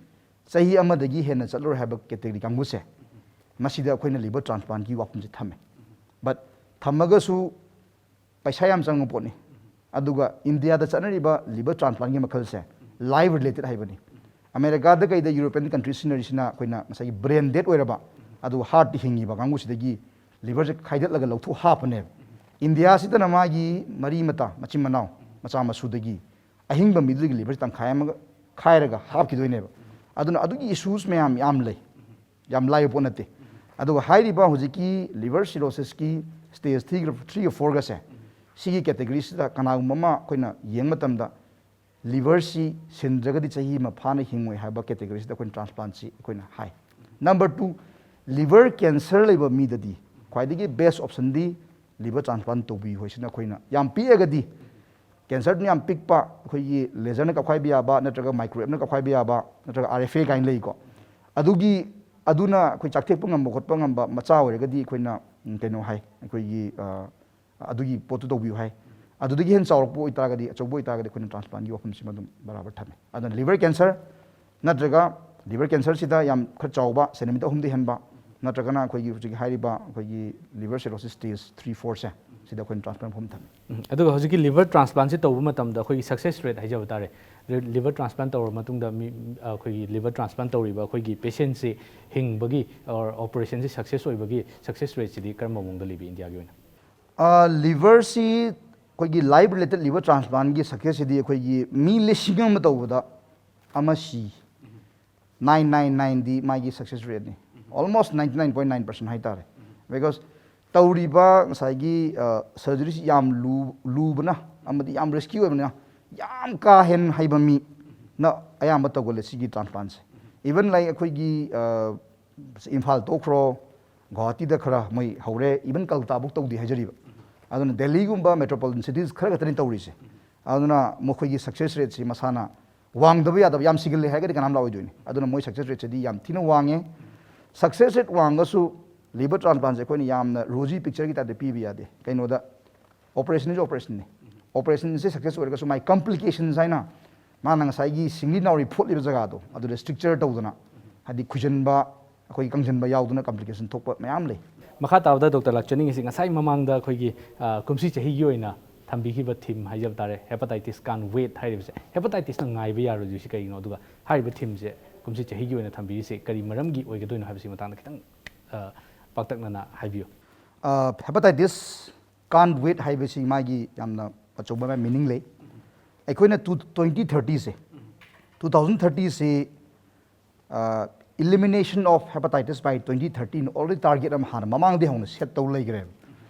ꯆꯍꯤ ꯑꯃꯗꯒꯤ ꯍꯦꯟꯅ ꯆꯠꯂꯔꯣꯏ ꯍꯥꯏꯕ ꯀꯦꯇꯦꯒꯣꯔꯤ ꯀꯥꯡꯕꯨꯁꯦ, ꯃꯁꯤꯗ ꯑꯩꯈꯣꯏꯅ ꯂꯤꯚꯔ ꯇ꯭ꯔꯥꯟꯁꯄ꯭ꯂꯥꯟꯒꯤ ꯋꯥꯐꯝꯁꯦ ꯊꯝꯃꯦ꯫ ꯕꯠ ꯊꯝꯃꯒꯁꯨ ꯄꯩꯁꯥ ꯌꯥꯝ ꯆꯪꯕ ꯄꯣꯠꯅꯤ꯫ ꯑꯗꯨꯒ ꯏꯟꯗꯤꯌꯥꯗ ꯆꯠꯅꯔꯤꯕ ꯂꯤꯚꯔ ꯇ꯭ꯔꯥꯟꯁꯄ꯭ꯂꯥꯟꯒꯤ ꯃꯈꯜꯁꯦ ꯂꯥꯏꯐ ꯔꯤꯂꯦꯇꯦꯠ ꯍꯥꯏꯕꯅꯤ꯫ ꯑꯃꯦꯔꯤꯀꯥꯗ ꯀꯩꯗ ꯌꯨꯔꯣꯄꯤꯌꯟ ꯀꯟꯇ꯭ꯔꯤꯁ ꯁꯤꯖꯤꯟꯅꯔꯤꯁꯤꯅ ꯑꯩꯈꯣꯏꯅ ꯉꯁꯥꯏꯒꯤ ꯕ꯭ꯔꯦꯟ ꯗꯦꯠ ꯑꯣꯏꯔꯕ, ꯑꯗꯨꯒ ꯍꯥꯔꯠꯇꯤ ꯍꯤꯡꯉꯤꯕ ꯀꯥꯡꯕꯨꯁꯤꯗꯒꯤ ꯂꯤꯚꯔꯁꯦ ꯈꯥꯏꯗꯠꯂꯒ ꯂꯧꯊꯣꯛ ꯍꯥꯞꯄꯅꯦꯕ꯫ ꯏꯟꯗꯤꯌꯥꯁꯤꯗꯅ ꯃꯥꯒꯤ ꯃꯔꯤ ꯃꯇꯥ, ꯃꯆꯤꯟ ꯃꯅꯥꯎ, ꯃꯆꯥ ꯃꯁꯨꯗꯒꯤ ꯑꯍꯤꯡꯕ ꯃꯤꯗꯨꯗꯒꯤ ꯂꯤꯚꯔꯁꯦ ꯇꯪꯈꯥꯏ ꯑꯃꯒ ꯈꯥꯏꯔꯒ ꯍꯥꯞꯈꯤꯗꯣꯏꯅꯦꯕ꯫ ꯑꯗꯨꯅ ꯑꯗꯨꯒꯤ ꯏꯁꯨꯁ ꯃꯌꯥꯝ ꯌꯥꯝ ꯂꯩ, ꯌꯥꯝ ꯂꯥꯏꯕ ꯄꯣꯠ ꯅꯠꯇꯦ꯫ ꯑꯗꯨꯒ ꯍꯥꯏꯔꯤꯕ ꯍꯧꯖꯤꯛꯀꯤ ꯂꯤꯚꯔ ꯁꯤꯔꯣꯁꯤꯁꯀꯤ ꯁ꯭ꯇꯦꯖ ꯊ꯭ꯔꯤꯒ, ꯊ꯭ꯔꯤꯒ ꯐꯣꯔꯒꯁꯦ, ꯁꯤꯒꯤ ꯀꯦꯇꯦꯒꯣꯔꯤꯁꯤꯗ ꯀꯅꯥꯒꯨꯝꯕ ꯑꯃ ꯑꯩꯈꯣꯏꯅ ꯌꯦꯡꯕ ꯃꯇꯝꯗ ꯂꯤꯚꯔꯁꯤ ꯁꯤꯟꯗ꯭ꯔꯒꯗꯤ ꯆꯍꯤ ꯑꯃ ꯐꯥꯅ ꯍꯤꯡꯉꯣꯏ ꯍꯥꯏꯕ ꯀꯦꯇꯦꯒꯣꯔꯤꯁꯤꯗ ꯑꯩꯈꯣꯏꯅ ꯇ꯭ꯔꯥꯟꯁꯄ꯭ꯂꯥꯟꯁꯤ ꯑꯩꯈꯣꯏꯅ ꯍꯥꯏ꯫ ꯅꯝꯕꯔ ꯇꯨ, ꯂꯤꯚꯔ ꯀꯦꯟꯁꯔ ꯂꯩꯕ ꯃꯤꯗꯗꯤ ꯈ꯭ꯋꯥꯏꯗꯒꯤ ꯕꯦꯁ ꯑꯣꯞꯁꯟꯗꯤ ꯂꯤꯚꯔ ꯇ꯭ꯔꯥꯟꯁꯄ꯭ꯂꯥꯟ ꯇꯧꯕꯤꯌꯨ ꯍꯥꯏꯁꯤꯅ ꯑꯩꯈꯣꯏꯅ ꯌꯥꯝ ꯄꯤꯛꯑꯒꯗꯤ, ꯀꯦꯟꯁꯔꯗꯨꯅ ꯌꯥꯝ ꯄꯤꯛꯄ, ꯑꯩꯈꯣꯏꯒꯤ ꯂꯦꯖꯔꯅ ꯀꯛꯈꯥꯏꯕ ꯌꯥꯕ ꯅꯠꯇ꯭ꯔꯒ ꯃꯥꯏꯀ꯭ꯔꯣꯋꯦꯞꯅ ꯀꯛꯈꯥꯏꯕ ꯌꯥꯕ ꯅꯠꯇ꯭ꯔꯒ ꯑꯥꯔ ꯑꯦꯐ ꯑꯦ ꯀꯥꯏꯅ ꯂꯩꯀꯣ, ꯑꯗꯨꯒꯤ, ꯑꯗꯨꯅ ꯑꯩꯈꯣꯏ ꯆꯥꯛꯊꯦꯛꯄ ꯉꯝꯕ ꯈꯣꯠꯄ ꯉꯝꯕ ꯃꯆꯥ ꯑꯣꯏꯔꯒꯗꯤ ꯑꯩꯈꯣꯏꯅ, ꯎꯝ, ꯀꯩꯅꯣ ꯍꯥꯏ, ꯑꯩꯈꯣꯏꯒꯤ, ꯑ, ꯑꯗꯨꯒꯤ ꯄꯣꯠꯇꯨ ꯇꯧꯕꯤꯌꯨ ꯍꯥꯏ꯫ ꯑꯗꯨꯗꯒꯤ ꯍꯦꯟꯅ ꯆꯥꯎꯔꯛꯄ ꯑꯣꯏꯇꯥꯔꯒꯗꯤ, ꯑꯆꯧꯕ ꯑꯣꯏꯇꯥꯔꯒꯗꯤ ꯑꯩꯈꯣꯏꯅ ꯇ꯭ꯔꯥꯟꯁꯄ꯭ꯂꯥꯟꯒꯤ ꯋꯥꯐꯝꯁꯤꯃ ꯑꯗꯨꯝ ꯕꯔꯥꯕꯔ ꯊꯝꯃꯦ꯫ ꯑꯗꯨꯅ ꯂꯤꯚꯔ ꯀꯦꯟꯁꯔ ꯅꯠꯇ꯭ꯔꯒ ꯂꯤꯚꯔ ꯀꯦꯟꯁꯔꯁꯤꯗ ꯌꯥꯝ ꯈꯔ ꯆꯥꯎꯕ, ꯁꯦꯟꯇꯤꯃꯤꯇꯔ ꯑꯍꯨꯝꯗꯒꯤ ꯍꯦꯟꯕ, ꯅꯠꯇ꯭ꯔꯒꯅ ꯑꯩꯈꯣꯏꯒꯤ ꯍꯧꯖꯤꯛ ꯍꯥꯏꯔꯤꯕ ꯑꯩꯈꯣꯏꯒꯤ ꯂꯤꯚꯔ ꯁꯤꯔꯣꯁꯤꯁ ꯁ꯭ꯇꯦꯖ ꯊ꯭ꯔꯤ ꯐꯣꯔꯁꯦ, ꯁꯤꯗ ꯑꯩꯈꯣꯏꯅ ꯇ꯭ꯔꯥꯟꯁꯄ꯭ꯂꯥꯟ ꯃꯐꯝ ꯊꯝꯃꯦ꯫ ꯎꯝ, ꯑꯗꯨꯒ ꯍꯧꯖꯤꯛꯀꯤ ꯂꯤꯚꯔ ꯇ꯭ꯔꯥꯟꯁꯄ꯭ꯂꯥꯟꯁꯦ ꯇꯧꯕ ꯃꯇꯝꯗ ꯑꯩꯈꯣꯏꯒꯤ ꯁꯛꯁꯦꯁ ꯔꯦꯠ ꯍꯥꯏꯖꯕ ꯇꯥꯔꯦ, ꯂꯤꯚꯔ ꯇ꯭ꯔꯥꯟꯁꯄ꯭ꯂꯥꯟ ꯇꯧꯔꯕ ꯃꯇꯨꯡꯗ ꯃꯤ, ꯑꯩꯈꯣꯏꯒꯤ ꯂꯤꯚꯔ ꯇ꯭ꯔꯥꯟꯁꯄ꯭ꯂꯥꯟ ꯇꯧꯔꯤꯕ ꯑꯩꯈꯣꯏꯒꯤ ꯄꯦꯁꯦꯟꯁꯤ ꯍꯤꯡꯕꯒꯤ, ꯑꯣꯔ ꯑꯣꯄꯔꯦꯁꯟꯁꯤ ꯁꯛꯁꯦꯁ ꯑꯣꯏꯕꯒꯤ ꯁꯛꯁꯦꯁ ꯔꯦꯠꯁꯤꯗꯤ ꯀꯔꯝꯕ ꯃꯑꯣꯡꯗ ꯂꯩꯕꯤ ꯏꯟꯗꯤꯌꯥꯒꯤ ꯑꯣꯏꯅ? ꯑ, ꯂꯤꯚꯔꯁꯤ ꯑꯩꯈꯣꯏꯒꯤ ꯂꯥꯏꯐ ꯔꯤꯂꯦꯇꯦꯠ ꯂꯤꯚꯔ ꯇ꯭ꯔꯥꯟꯁꯄ꯭ꯂꯥꯟꯒꯤ ꯁꯛꯁꯦꯁꯁꯤꯗꯤ ꯑꯩꯈꯣꯏꯒꯤ ꯃꯤ ꯂꯤꯁꯤꯡ ꯑꯃ ꯇꯧꯕꯗ ꯑꯃ ꯁꯤ, ꯅꯥꯏꯟ ꯅꯥꯏꯟ ꯅꯥꯏꯟꯗꯤ ꯃꯥꯒꯤ ꯁꯛꯁꯦꯁ ꯔꯦꯠꯅꯤ, almost ninety nine point nine percent ꯍꯥꯏꯇꯥꯔꯦ꯫ ꯕꯤꯀꯣꯁ ꯇꯧꯔꯤꯕ ꯉꯁꯥꯏꯒꯤ, ꯑ, ꯁꯔꯖꯔꯤꯁꯤ ꯌꯥꯝ ꯂꯨ-, ꯂꯨꯕꯅ ꯑꯃꯗꯤ ꯌꯥꯝ ꯔꯤꯁꯀꯤ ꯑꯣꯏꯕꯅꯤꯅ ꯌꯥꯝ ꯀꯥ ꯍꯦꯟꯅ ꯍꯩꯕ ꯃꯤꯅ ꯑꯌꯥꯝꯕ ꯇꯧꯒꯜꯂꯦ ꯁꯤꯒꯤ ꯇ꯭ꯔꯥꯟꯁꯄ꯭ꯂꯥꯟꯁꯦ꯫ ꯏꯚꯟ ꯂꯥꯏꯛ ꯑꯩꯈꯣꯏꯒꯤ, ꯑ, ꯏꯝꯐꯥꯜ ꯇꯣꯛꯈ꯭ꯔꯣ, ꯒꯨꯋꯥꯍꯥꯇꯤꯗ ꯈꯔ ꯃꯣꯏ ꯍꯧꯔꯦ, ꯏꯚꯟ ꯀꯜꯀꯇꯥꯐꯧ ꯇꯧꯗꯦ ꯍꯥꯏꯖꯔꯤꯕ꯫ ꯑꯗꯨꯅ ꯗꯦꯜꯂꯤꯒꯨꯝꯕ ꯃꯦꯇ꯭ꯔꯣꯄꯣꯂꯤꯇꯟ ꯁꯤꯇꯤꯁ ꯈꯔ ꯈꯛꯇꯅꯤ ꯇꯧꯔꯤꯁꯦ꯫ ꯑꯗꯨꯅ ꯃꯈꯣꯏꯒꯤ success rateꯁꯤ ꯃꯁꯥꯅ ꯋꯥꯡꯗꯕ ꯌꯥꯗꯕ, ꯌꯥꯝ ꯁꯤꯒꯜꯂꯦ ꯍꯥꯏꯔꯒꯗꯤ ꯀꯅꯥꯝ ꯂꯥꯛꯑꯣꯏꯗꯣꯏꯅꯤ꯫ ꯑꯗꯨꯅ ꯃꯣꯏ success rateꯁꯤꯗꯤ ꯌꯥꯝ ꯊꯤꯅ ꯋꯥꯡꯉꯦ꯫ Success rate ꯋꯥꯡꯉꯒꯁꯨ liver transplantꯁꯦ ꯑꯩꯈꯣꯏꯅ ꯌꯥꯝꯅ rosy pictureꯒꯤ typeꯇ ꯄꯤꯕ ꯌꯥꯗꯦ꯫ ꯀꯩꯅꯣꯗ operationꯁꯨ operationꯅꯤ꯫ Operationꯁꯦ success ꯑꯣꯏꯔꯒꯁꯨ ꯃꯥꯏ complications ꯍꯥꯏꯅ ꯃꯥꯅ ꯉꯁꯥꯏꯒꯤ ꯁꯤꯡꯂꯤ ꯅꯥꯎꯔꯤ ꯐꯣꯠꯂꯤꯕ ꯖꯒꯥꯗꯣ ꯑꯗꯨꯗ stricture ꯇꯧꯗꯅ, ꯍꯥꯏꯗꯤ ꯈꯨꯖꯟꯕ, ꯑꯩꯈꯣꯏꯒꯤ ꯀꯪꯁꯤꯟꯕ ꯌꯥꯎꯗꯨꯅ complication ꯊꯣꯛꯄ ꯃꯌꯥꯝ ꯂꯩ꯫ ꯃꯈꯥ ꯇꯥꯕꯗ ꯗꯣꯛꯇꯔ ꯂꯥꯛꯆꯅꯤꯡꯉꯤꯁꯤ ꯉꯁꯥꯏ ꯃꯃꯥꯡꯗ ꯑꯩꯈꯣꯏꯒꯤ, ꯑ, ꯀꯨꯝꯁꯤ ꯆꯍꯤꯒꯤ ꯑꯣꯏꯅ ꯊꯝꯕꯤꯈꯤꯕ theme ꯍꯥꯏꯖꯕ ꯇꯥꯔꯦ, Hepatitis can't wait ꯍꯥꯏꯔꯤꯕꯁꯦ꯫ Hepatitesꯅ ꯉꯥꯏꯕ ꯌꯥꯔꯣꯏꯗꯣꯏꯁꯤ ꯀꯩꯒꯤꯅꯣ? ꯑꯗꯨꯒ ꯍꯥꯏꯔꯤꯕ themeꯁꯦ ꯀꯨꯝꯁꯤ ꯆꯍꯤꯒꯤ ꯑꯣꯏꯅ ꯊꯝꯕꯤꯔꯤꯁꯤ ꯀꯔꯤ ꯃꯔꯝꯒꯤ ꯑꯣꯏꯒꯗꯣꯏꯅꯣ ꯍꯥꯏꯕꯁꯤ ꯃꯇꯥꯡꯗ ꯈꯤꯇꯪ, ꯑ, ꯄꯥꯛꯇꯛꯅꯅ ꯍꯥꯏꯕꯤꯌꯨ꯫ ꯑ, Hepatitis can't wait ꯍꯥꯏꯕꯁꯤ ꯃꯥꯒꯤ ꯌꯥꯝꯅ ꯑꯆꯧꯕ meaning ꯂꯩ꯫ ꯑꯩꯈꯣꯏꯅ two, twenty thirtyꯁꯦ, two thousand thirtyꯁꯤ, ꯑ, elimination of hepatitis by twenty thirtyꯅ already target ꯑꯃ ꯍꯥꯟꯅ ꯃꯃꯥꯡꯗꯒꯤ ꯍꯧꯅ set ꯇꯧ ꯂꯩꯈ꯭ꯔꯦꯕ꯫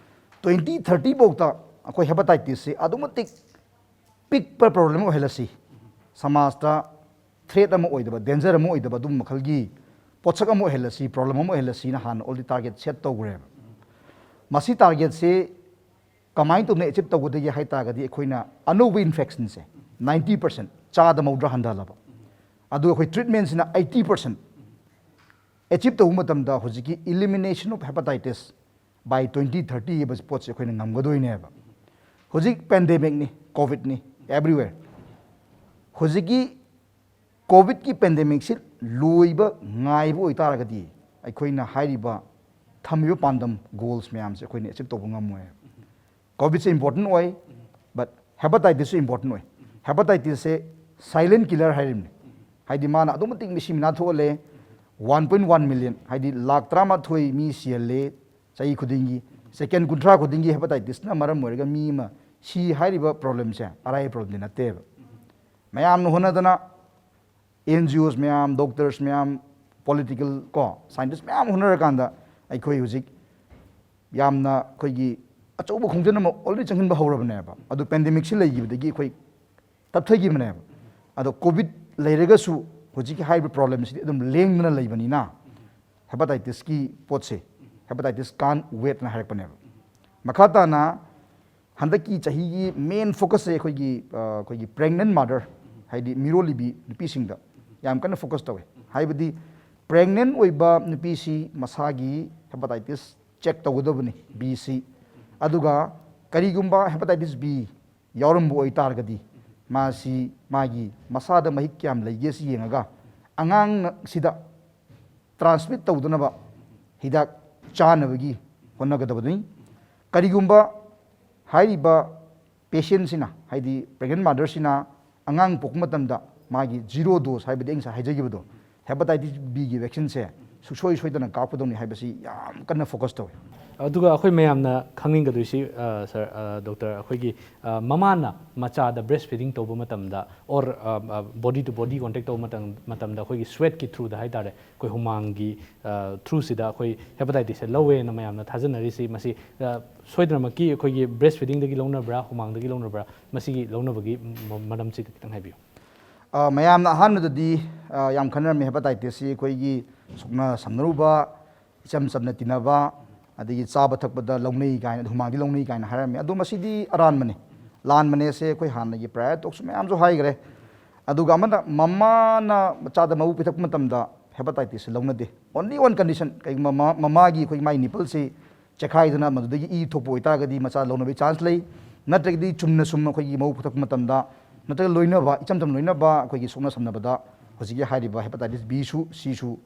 Twenty thirty ꯐꯥꯎꯗ ꯑꯩꯈꯣꯏ hepatitisꯁꯤ ꯑꯗꯨꯛ ꯃꯇꯤꯛ ꯄꯤꯛꯄ problem ꯑꯣꯏꯍꯜꯂꯁꯤ, ꯁꯃꯥꯖꯇ threat ꯑꯃ ꯑꯣꯏꯗꯕ, danger ꯑꯃ ꯑꯣꯏꯗꯕ ꯑꯗꯨꯝꯕ ꯃꯈꯜꯒꯤ ꯄꯣꯠꯁꯛ ꯑꯃ ꯑꯣꯏꯍꯜꯂꯁꯤ, problem ꯑꯃ ꯑꯣꯏꯍꯜꯂꯁꯤꯅ ꯍꯥꯟꯅ already target set ꯇꯧꯈ꯭ꯔꯦꯕ꯫ ꯃꯁꯤ targetꯁꯦ ꯀꯃꯥꯏꯅ ꯇꯧꯅ achieve ꯇꯧꯒꯗꯒꯦ ꯍꯥꯏ ꯇꯥꯔꯒꯗꯤ, ꯑꯩꯈꯣꯏꯅ ꯑꯅꯧꯕ infectionꯁꯦ ninety percent, ꯆꯥꯗ ꯃꯧꯗ꯭ꯔꯥ ꯍꯟꯊꯍꯜꯂꯕ, ꯑꯗꯨꯒ ꯑꯩꯈꯣꯏ treatmentꯁꯤꯅ eighty percent achieve ꯇꯧꯕ ꯃꯇꯝꯗ ꯍꯧꯖꯤꯛꯀꯤ elimination of hepatitis by twenty thirty ꯍꯥꯏꯕ ꯄꯣꯠꯁꯦ ꯑꯩꯈꯣꯏꯅ ꯉꯝꯒꯗꯣꯏꯅꯦꯕ꯫ ꯍꯧꯖꯤꯛ pandemicꯅꯤ, covidꯅꯤ, everywhere꯫ ꯍꯧꯖꯤꯛꯀꯤ covidꯀꯤ pandemicꯁꯤ ꯂꯣꯏꯕ ꯉꯥꯏꯕ ꯑꯣꯏꯇꯥꯔꯒꯗꯤ ꯑꯩꯈꯣꯏꯅ ꯍꯥꯏꯔꯤꯕ ꯊꯝꯃꯤꯕ ꯄꯥꯟꯗꯝ, goals ꯃꯌꯥꯝꯁꯦ ꯑꯩꯈꯣꯏꯅ achieve ꯇꯧꯕ ꯉꯝꯃꯣꯏ꯫ Covidꯁꯦ important ꯑꯣꯏ, but hepatitisꯁꯨ important ꯑꯣꯏ꯫ Hepatitisꯁꯦ silent killer ꯍꯥꯏꯔꯤꯕꯅꯤ꯫ ꯍꯥꯏꯗꯤ ꯃꯥꯅ ꯑꯗꯨꯛ ꯃꯇꯤꯛ ꯃꯤꯁꯤ ꯃꯤꯅꯥ ꯊꯣꯛꯍꯜꯂꯦ꯫ One point one million, ꯍꯥꯏꯗꯤ ꯂꯥꯛ ꯇꯔꯥꯃꯥꯊꯣꯏ ꯃꯤ ꯁꯤꯍꯜꯂꯦ ꯆꯍꯤ ꯈꯨꯗꯤꯡꯒꯤ꯫ Second ꯀꯨꯟꯊ꯭ꯔꯥ ꯈꯨꯗꯤꯡꯒꯤ hepatitisꯅ ꯃꯔꯝ ꯑꯣꯏꯔꯒ ꯃꯤ ꯑꯃ ꯁꯤ ꯍꯥꯏꯔꯤꯕ problemꯁꯦ ꯑꯔꯥꯏꯕ problemꯗꯤ ꯅꯠꯇꯦꯕ꯫ ꯃꯌꯥꯝꯅ ꯍꯣꯠꯅꯗꯅ, NGOs ꯃꯌꯥꯝ, doctors ꯃꯌꯥꯝ, political ꯀꯣ, scientist ꯃꯌꯥꯝ ꯍꯣꯠꯅꯔꯀꯥꯟꯗ ꯑꯩꯈꯣꯏ ꯍꯧꯖꯤꯛ ꯌꯥꯝꯅ ꯑꯩꯈꯣꯏꯒꯤ ꯑꯆꯧꯕ ꯈꯣꯡꯖꯪ ꯑꯃ already ꯆꯪꯁꯤꯟꯕ ꯍꯧꯔꯕꯅꯦꯕ꯫ ꯑꯗꯨ pandemicꯁꯤ ꯂꯩꯈꯤꯕꯗꯒꯤ ꯑꯩꯈꯣꯏ ꯇꯞꯊꯈꯤꯕꯅꯦꯕ꯫ ꯑꯗꯣ covid ꯂꯩꯔꯒꯁꯨ ꯍꯧꯖꯤꯛꯀꯤ ꯍꯥꯏꯔꯤꯕ problemꯁꯤꯗꯤ ꯑꯗꯨꯝ ꯂꯦꯡꯗꯅ ꯂꯩꯕꯅꯤꯅ hepatitisꯀꯤ ꯄꯣꯠꯁꯦ, hepatitis can't waitꯅ ꯍꯥꯏꯔꯛꯄꯅꯦꯕ꯫ ꯃꯈꯥ ꯇꯥꯅ ꯍꯟꯗꯛꯀꯤ ꯆꯍꯤꯒꯤ ꯃꯦꯟ ꯐꯣꯀꯁꯁꯦ ꯑꯩꯈꯣꯏꯒꯤ ꯑ, ꯑꯩꯈꯣꯏꯒꯤ ꯄ꯭ꯔꯦꯒꯅꯦꯟ ꯃꯥꯗꯔ, ꯍꯥꯏꯗꯤ ꯃꯤꯔꯣꯜꯂꯤꯕꯤ ꯅꯨꯄꯤꯁꯤꯡꯗ ꯌꯥꯝ ꯀꯟꯅ ꯐꯣꯀꯁ ꯇꯧꯋꯦ꯫ ꯍꯥꯏꯕꯗꯤ ꯄ꯭ꯔꯦꯒꯅꯦꯟ ꯑꯣꯏꯕ ꯅꯨꯄꯤꯁꯤ ꯃꯁꯥꯒꯤ ꯍꯦꯄꯥꯇꯥꯏꯇꯤꯁ ꯆꯦꯛ ꯇꯧꯒꯗꯕꯅꯤ, ꯕꯤ ꯁꯤ꯫ ꯑꯗꯨꯒ ꯀꯔꯤꯒꯨꯝꯕ ꯍꯦꯄꯥꯇꯥꯏꯇꯤꯁ ꯕꯤ ꯌꯥꯎꯔꯝꯕ ꯑꯣꯏꯇꯥꯔꯒꯗꯤ ꯃꯥꯁꯤ ꯃꯥꯒꯤ ꯃꯁꯥꯗ ꯃꯍꯤꯛ ꯀꯌꯥꯝ ꯂꯩꯒꯦ ꯁꯤ ꯌꯦꯡꯉꯒ ꯑꯉꯥꯡꯁꯤꯗ ꯇ꯭ꯔꯥꯟꯁꯃꯤꯠ ꯇꯧꯗꯅꯕ ꯍꯤꯗꯥꯛ ꯆꯥꯅꯕꯒꯤ ꯍꯣꯠꯅꯒꯗꯕꯅꯤ꯫ ꯀꯔꯤꯒꯨꯝꯕ ꯍꯥꯏꯔꯤꯕ ꯄꯦꯁꯦꯟꯁꯤꯅ, ꯍꯥꯏꯗꯤ ꯄ꯭ꯔꯦꯒꯅꯦꯟ ꯃꯥꯗꯔꯁꯤꯅ ꯑꯉꯥꯡ ꯄꯣꯛꯄ ꯃꯇꯝꯗ ꯃꯥꯒꯤ ꯖꯤꯔꯣ ꯗꯣꯁ, ꯍꯥꯏꯕꯗꯤ ꯑꯩ ꯉꯁꯥꯏ ꯍꯥꯏꯖꯈꯤꯕꯗꯣ, ꯍꯦꯄꯥꯇꯥꯏꯇꯤꯁ ꯕꯤꯒꯤ ꯚꯦꯛꯁꯤꯟꯁꯦ ꯁꯨꯡꯁꯣꯏ ꯁꯣꯏꯗꯅ ꯀꯥꯞꯀꯗꯧꯅꯤ ꯍꯥꯏꯕꯁꯤ ꯌꯥꯝ ꯀꯟꯅ ꯐꯣꯀꯁ ꯇꯧꯋꯤ꯫ ꯑꯗꯨꯒ ꯑꯩꯈꯣꯏ ꯃꯌꯥꯝꯅ ꯈꯪꯅꯤꯡꯒꯗꯣꯏꯁꯤ, ꯑ, ꯁꯔ, ꯑ, ꯗꯣꯛꯇꯔ, ꯑꯩꯈꯣꯏꯒꯤ, ꯑ, ꯃꯃꯥꯅ ꯃꯆꯥꯗ ꯕ꯭ꯔꯦꯁ ꯐꯤꯗꯤꯡ ꯇꯧꯕ ꯃꯇꯝꯗ, or body two body contact ꯇꯧꯕ ꯃꯇꯝ, ꯃꯇꯝꯗ ꯑꯩꯈꯣꯏꯒꯤ ꯁ꯭ꯋꯦꯠꯀꯤ ꯊ꯭ꯔꯨꯗ ꯍꯥꯏꯇꯥꯔꯦ, ꯑꯩꯈꯣꯏ ꯍꯨꯃꯥꯡꯒꯤ, ꯑ, ꯊ꯭ꯔꯨꯁꯤꯗ ꯑꯩꯈꯣꯏ ꯍꯦꯄꯥꯇꯥꯏꯇꯤꯁꯁꯦ ꯂꯧꯋꯦꯅ ꯃꯌꯥꯝꯅ ꯊꯥꯖꯅꯔꯤꯁꯤ, ꯃꯁꯤ, ꯑ, ꯁꯣꯏꯗꯅꯃꯛꯀꯤ ꯑꯩꯈꯣꯏꯒꯤ ꯕ꯭ꯔꯦꯁ ꯐꯤꯗꯤꯡꯗꯒꯤ ꯂꯧꯅꯕ꯭ꯔꯥ, ꯍꯨꯃꯥꯡꯗꯒꯤ ꯂꯧꯅꯕ꯭ꯔꯥ, ꯃꯁꯤꯒꯤ ꯂꯧꯅꯕꯒꯤ ꯃ-, ꯃꯔꯝꯁꯤ ꯈꯤꯇꯪ ꯍꯥꯏꯕꯤꯌꯨ꯫ ꯑ, ꯃꯌꯥꯝꯅ ꯑꯍꯥꯟꯕꯗꯗꯤ, ꯑ, ꯌꯥꯝ ꯈꯟꯅꯔꯝꯃꯤ ꯍꯦꯄꯥꯇꯥꯏꯇꯤꯁꯁꯤ ꯑꯩꯈꯣꯏꯒꯤ ꯁꯣꯛꯅ ꯁꯝꯅꯔꯨꯕ, ꯏꯆꯝ ꯆꯝꯅ ꯇꯤꯟꯅꯕ, ꯑꯗꯒꯤ ꯆꯥꯕ ꯊꯛꯄꯗ ꯂꯧꯅꯩ ꯀꯥꯏꯅ, ꯍꯨꯃꯥꯡꯗꯤ ꯂꯧꯅꯩ ꯀꯥꯏꯅ ꯍꯥꯏꯔꯝꯃꯤ꯫ ꯑꯗꯣ ꯃꯁꯤꯗꯤ ꯑꯔꯥꯟꯕꯅꯤ꯫ ꯂꯥꯟꯕꯅꯦꯁꯦ ꯑꯩꯈꯣꯏ ꯍꯥꯟꯅꯒꯤ ꯄ꯭ꯔꯥꯏꯌꯔ ꯇꯣꯛꯁ ꯃꯌꯥꯝꯁꯨ ꯍꯥꯏꯈ꯭ꯔꯦ꯫ ꯑꯗꯨꯒ ꯑꯃꯅ, ꯃꯃꯥꯅ ꯃꯆꯥꯗ ꯃꯕꯨ ꯄꯤꯊꯛꯄ ꯃꯇꯝꯗ ꯍꯦꯄꯥꯇꯥꯏꯇꯤꯁꯁꯦ ꯂꯧꯅꯗꯦ꯫ Only one condition, ꯀꯩꯒꯨꯝꯕ ꯃꯃꯥ-, ꯃꯃꯥꯒꯤ ꯑꯩꯈꯣꯏ ꯃꯥꯏ ꯅꯤꯄꯜꯁꯤ ꯆꯦꯈꯥꯏꯗꯅ ꯃꯗꯨꯗꯒꯤ ꯏ ꯊꯣꯛꯄ ꯑꯣꯏꯇꯥꯔꯒꯗꯤ ꯃꯆꯥ ꯂꯧꯅꯕꯒꯤ ꯆꯥꯟꯁ ꯂꯩ꯫ ꯅꯠꯇ꯭ꯔꯒꯗꯤ ꯆꯨꯝꯅ ꯁꯨꯝ ꯑꯩꯈꯣꯏꯒꯤ ꯃꯕꯨ ꯄꯤꯊꯛꯄ ꯃꯇꯝꯗ, ꯅꯠꯇ꯭ꯔꯒ ꯂꯣꯏꯅꯕ, ꯏꯆꯝ ꯆꯝ ꯂꯣꯏꯅꯕ ꯑꯩꯈꯣꯏꯒꯤ ꯁꯣꯛꯅ ꯁꯝꯅꯕꯗ ꯍꯧꯖꯤꯛꯀꯤ ꯍꯥꯏꯔꯤꯕ ꯍꯦꯄꯥꯇꯥꯏꯇꯤꯁ ꯕꯤꯁꯨ, ꯁꯤꯁꯨ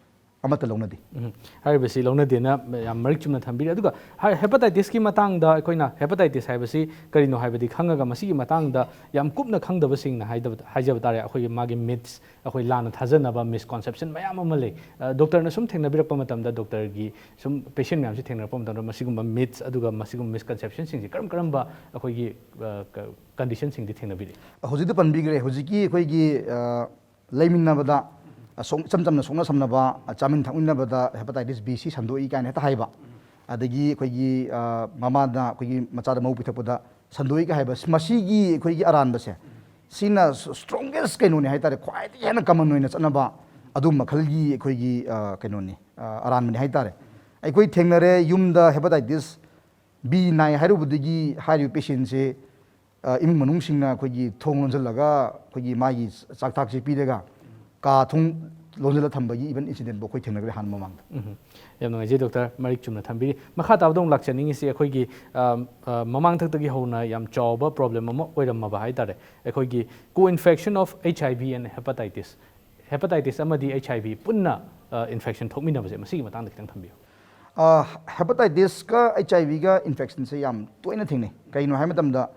ꯑꯃꯠꯇ ꯂꯧꯅꯗꯦ꯫ ꯎꯝ꯫ ꯍꯥꯏꯔꯤꯕꯁꯤ ꯂꯧꯅꯗꯦꯅ ꯌꯥꯝ ꯃꯔꯤꯛ ꯆꯨꯝꯅ ꯊꯝꯕꯤꯔꯤ꯫ ꯑꯗꯨꯒ ꯍꯥꯏ-, ꯍꯦꯄꯥꯇꯥꯏꯇꯤꯁꯀꯤ ꯃꯇꯥꯡꯗ ꯑꯩꯈꯣꯏꯅ ꯍꯦꯄꯥꯇꯥꯏꯇꯤꯁ ꯍꯥꯏꯕꯁꯤ ꯀꯔꯤꯅꯣ ꯍꯥꯏꯕꯗꯤ ꯈꯪꯉꯒ ꯃꯁꯤꯒꯤ ꯃꯇꯥꯡꯗ ꯌꯥꯝ ꯀꯨꯞꯅ ꯈꯪꯗꯕꯁꯤꯡꯅ ꯍꯥꯏꯗꯕ-, ꯍꯥꯏꯖꯕ ꯇꯥꯔꯦ, ꯑꯩꯈꯣꯏꯒꯤ ꯃꯥꯒꯤ ꯃꯤꯠꯁ, ꯑꯩꯈꯣꯏ ꯂꯥꯟꯅ ꯊꯥꯖꯅꯕ ꯃꯤꯁꯀꯣꯟꯁꯦꯞꯁꯟ ꯃꯌꯥꯝ ꯑꯃ ꯂꯩ꯫ ꯑ, ꯗꯣꯛꯇꯔꯅ ꯁꯨꯝ ꯊꯦꯡꯅꯕꯤꯔꯛꯄ ꯃꯇꯝꯗ, ꯗꯣꯛꯇꯔꯒꯤ ꯁꯨꯝ ꯄꯦꯁꯦꯟ ꯃꯌꯥꯝꯁꯤ ꯊꯦꯡꯅꯔꯛꯄ ꯃꯇꯝꯗ ꯃꯁꯤꯒꯨꯝꯕ ꯃꯤꯠꯁ ꯑꯗꯨꯒ ꯃꯁꯤꯒꯨꯝꯕ ꯃꯤꯁꯀꯟꯁꯦꯞꯁꯟꯁꯤꯡꯁꯤ ꯀꯔꯝ ꯀꯔꯝꯕ ꯑꯩꯈꯣꯏꯒꯤ, ꯑ, ꯀ-, ꯀꯟꯗꯤꯁꯟꯁꯤꯡꯗꯤ ꯊꯦꯡꯅꯕꯤꯔꯛꯏ? ꯍꯧꯖꯤꯛꯇ ꯄꯟꯕꯤꯈ꯭ꯔꯦ, ꯍꯧꯖꯤꯛꯀꯤ ꯑꯩꯈꯣꯏꯒꯤ, ꯑ, ꯂꯩꯃꯤꯟꯅꯕꯗ, ꯑ, ꯁꯣꯛ-, ꯏꯆꯝ ꯆꯝꯅ ꯁꯣꯛꯅ ꯁꯝꯅꯕ, ꯑ, ꯆꯥꯃꯤꯟ ꯊꯛꯃꯤꯟꯅꯕꯗ ꯍꯦꯄꯥꯇꯥꯏꯇꯤꯁ ꯕꯤ ꯁꯤ ꯁꯟꯗꯣꯛꯏ ꯀꯥꯏꯅ ꯍꯦꯛꯇ ꯍꯥꯏꯕ, ꯑꯗꯒꯤ ꯑꯩꯈꯣꯏꯒꯤ, ꯑ, ꯃꯃꯥꯅ ꯑꯩꯈꯣꯏꯒꯤ ꯃꯆꯥꯗ ꯃꯕꯨ ꯄꯤꯊꯛꯄꯗ ꯁꯟꯗꯣꯛꯏꯒ ꯍꯥꯏꯕ, ꯁꯤ-, ꯃꯁꯤꯒꯤ ꯑꯩꯈꯣꯏꯒꯤ ꯑꯔꯥꯟꯕꯁꯦ, ꯁꯤꯅ ꯁ-, ꯁ꯭ꯇꯔꯣꯡꯒꯦꯁ ꯀꯩꯅꯣꯅꯤ ꯍꯥꯏ ꯇꯥꯔꯦ, ꯈ꯭ꯋꯥꯏꯗꯒꯤ ꯍꯦꯟꯅ ꯀꯃꯟ ꯑꯣꯏꯅ ꯆꯠꯅꯕ ꯑꯗꯨ ꯃꯈꯜꯒꯤ ꯑꯩꯈꯣꯏꯒꯤ, ꯑ, ꯀꯩꯅꯣꯅꯤ, ꯑ, ꯑꯔꯥꯟꯕꯅꯤ ꯍꯥꯏ ꯇꯥꯔꯦ꯫ ꯑꯩꯈꯣꯏ ꯊꯦꯡꯅꯔꯦ, ꯌꯨꯝꯗ ꯍꯦꯄꯥꯇꯥꯏꯇꯤꯁ ꯕꯤ ꯅꯥꯏ ꯍꯥꯏꯔꯨꯕꯗꯒꯤ ꯍꯥꯏꯔꯤꯕ ꯄꯦꯁꯦꯟꯁꯦ ꯏꯃꯨꯡ ꯃꯅꯨꯡꯁꯤꯡꯅ ꯑꯩꯈꯣꯏꯒꯤ ꯊꯣꯡ ꯂꯣꯟꯁꯤꯜꯂꯒ ꯑꯩꯈꯣꯏꯒꯤ ꯃꯥꯒꯤ ꯆꯥꯛꯊꯥꯛꯁꯦ ꯄꯤꯔꯒ ꯀꯥ ꯊꯣꯡ ꯂꯣꯟꯁꯤꯜꯂ ꯊꯝꯕꯒꯤ ꯏꯚꯟ ꯏꯟꯁꯤꯗꯦꯟꯕꯨ ꯑꯩꯈꯣꯏ ꯊꯦꯡꯅꯈ꯭ꯔꯦ ꯍꯥꯟꯅ ꯃꯃꯥꯡꯗ꯫ ꯎꯝ꯫ ꯌꯥꯝ ꯅꯨꯡꯉꯥꯏꯖꯩ ꯗꯣꯛꯇꯔ, ꯃꯔꯤꯛ ꯆꯨꯝꯅ ꯊꯝꯕꯤꯔꯤ꯫ ꯃꯈꯥ ꯇꯥꯕꯗ ꯑꯃꯨꯛ ꯂꯥꯛꯆꯅꯤꯡꯉꯤꯁꯤ ꯑꯩꯈꯣꯏꯒꯤ ꯑ, ꯑ, ꯃꯃꯥꯡꯊꯛꯇꯒꯤ ꯍꯧꯅ ꯌꯥꯝ ꯆꯥꯎꯕ ꯄ꯭ꯔꯣꯕ꯭ꯂꯦꯝ ꯑꯃ ꯑꯣꯏꯔꯝꯃꯕ ꯍꯥꯏ ꯇꯥꯔꯦ, ꯑꯩꯈꯣꯏꯒꯤ co-infection of H I V and hepatitis, hepatitis ꯑꯃꯗꯤ H I V ꯄꯨꯟꯅ ꯏꯟꯐꯦꯛꯁꯟ ꯊꯣꯛꯃꯤꯟꯅꯕꯁꯦ, ꯃꯁꯤꯒꯤ ꯃꯇꯥꯡꯗ ꯈꯤꯇꯪ ꯊꯝꯕꯤꯌꯨ꯫ ꯍꯦꯄꯥꯇꯥꯏꯇꯤꯁꯀ ꯑꯩꯆ ꯑꯥꯏ ꯚꯤꯒ ꯏꯟꯐꯦꯛꯁꯟꯁꯦ ꯌꯥꯝ ꯇꯣꯏꯅ ꯊꯦꯡꯅꯩ꯫ ꯀꯩꯅꯣ ꯍꯥꯏ ꯃꯇꯝꯗ,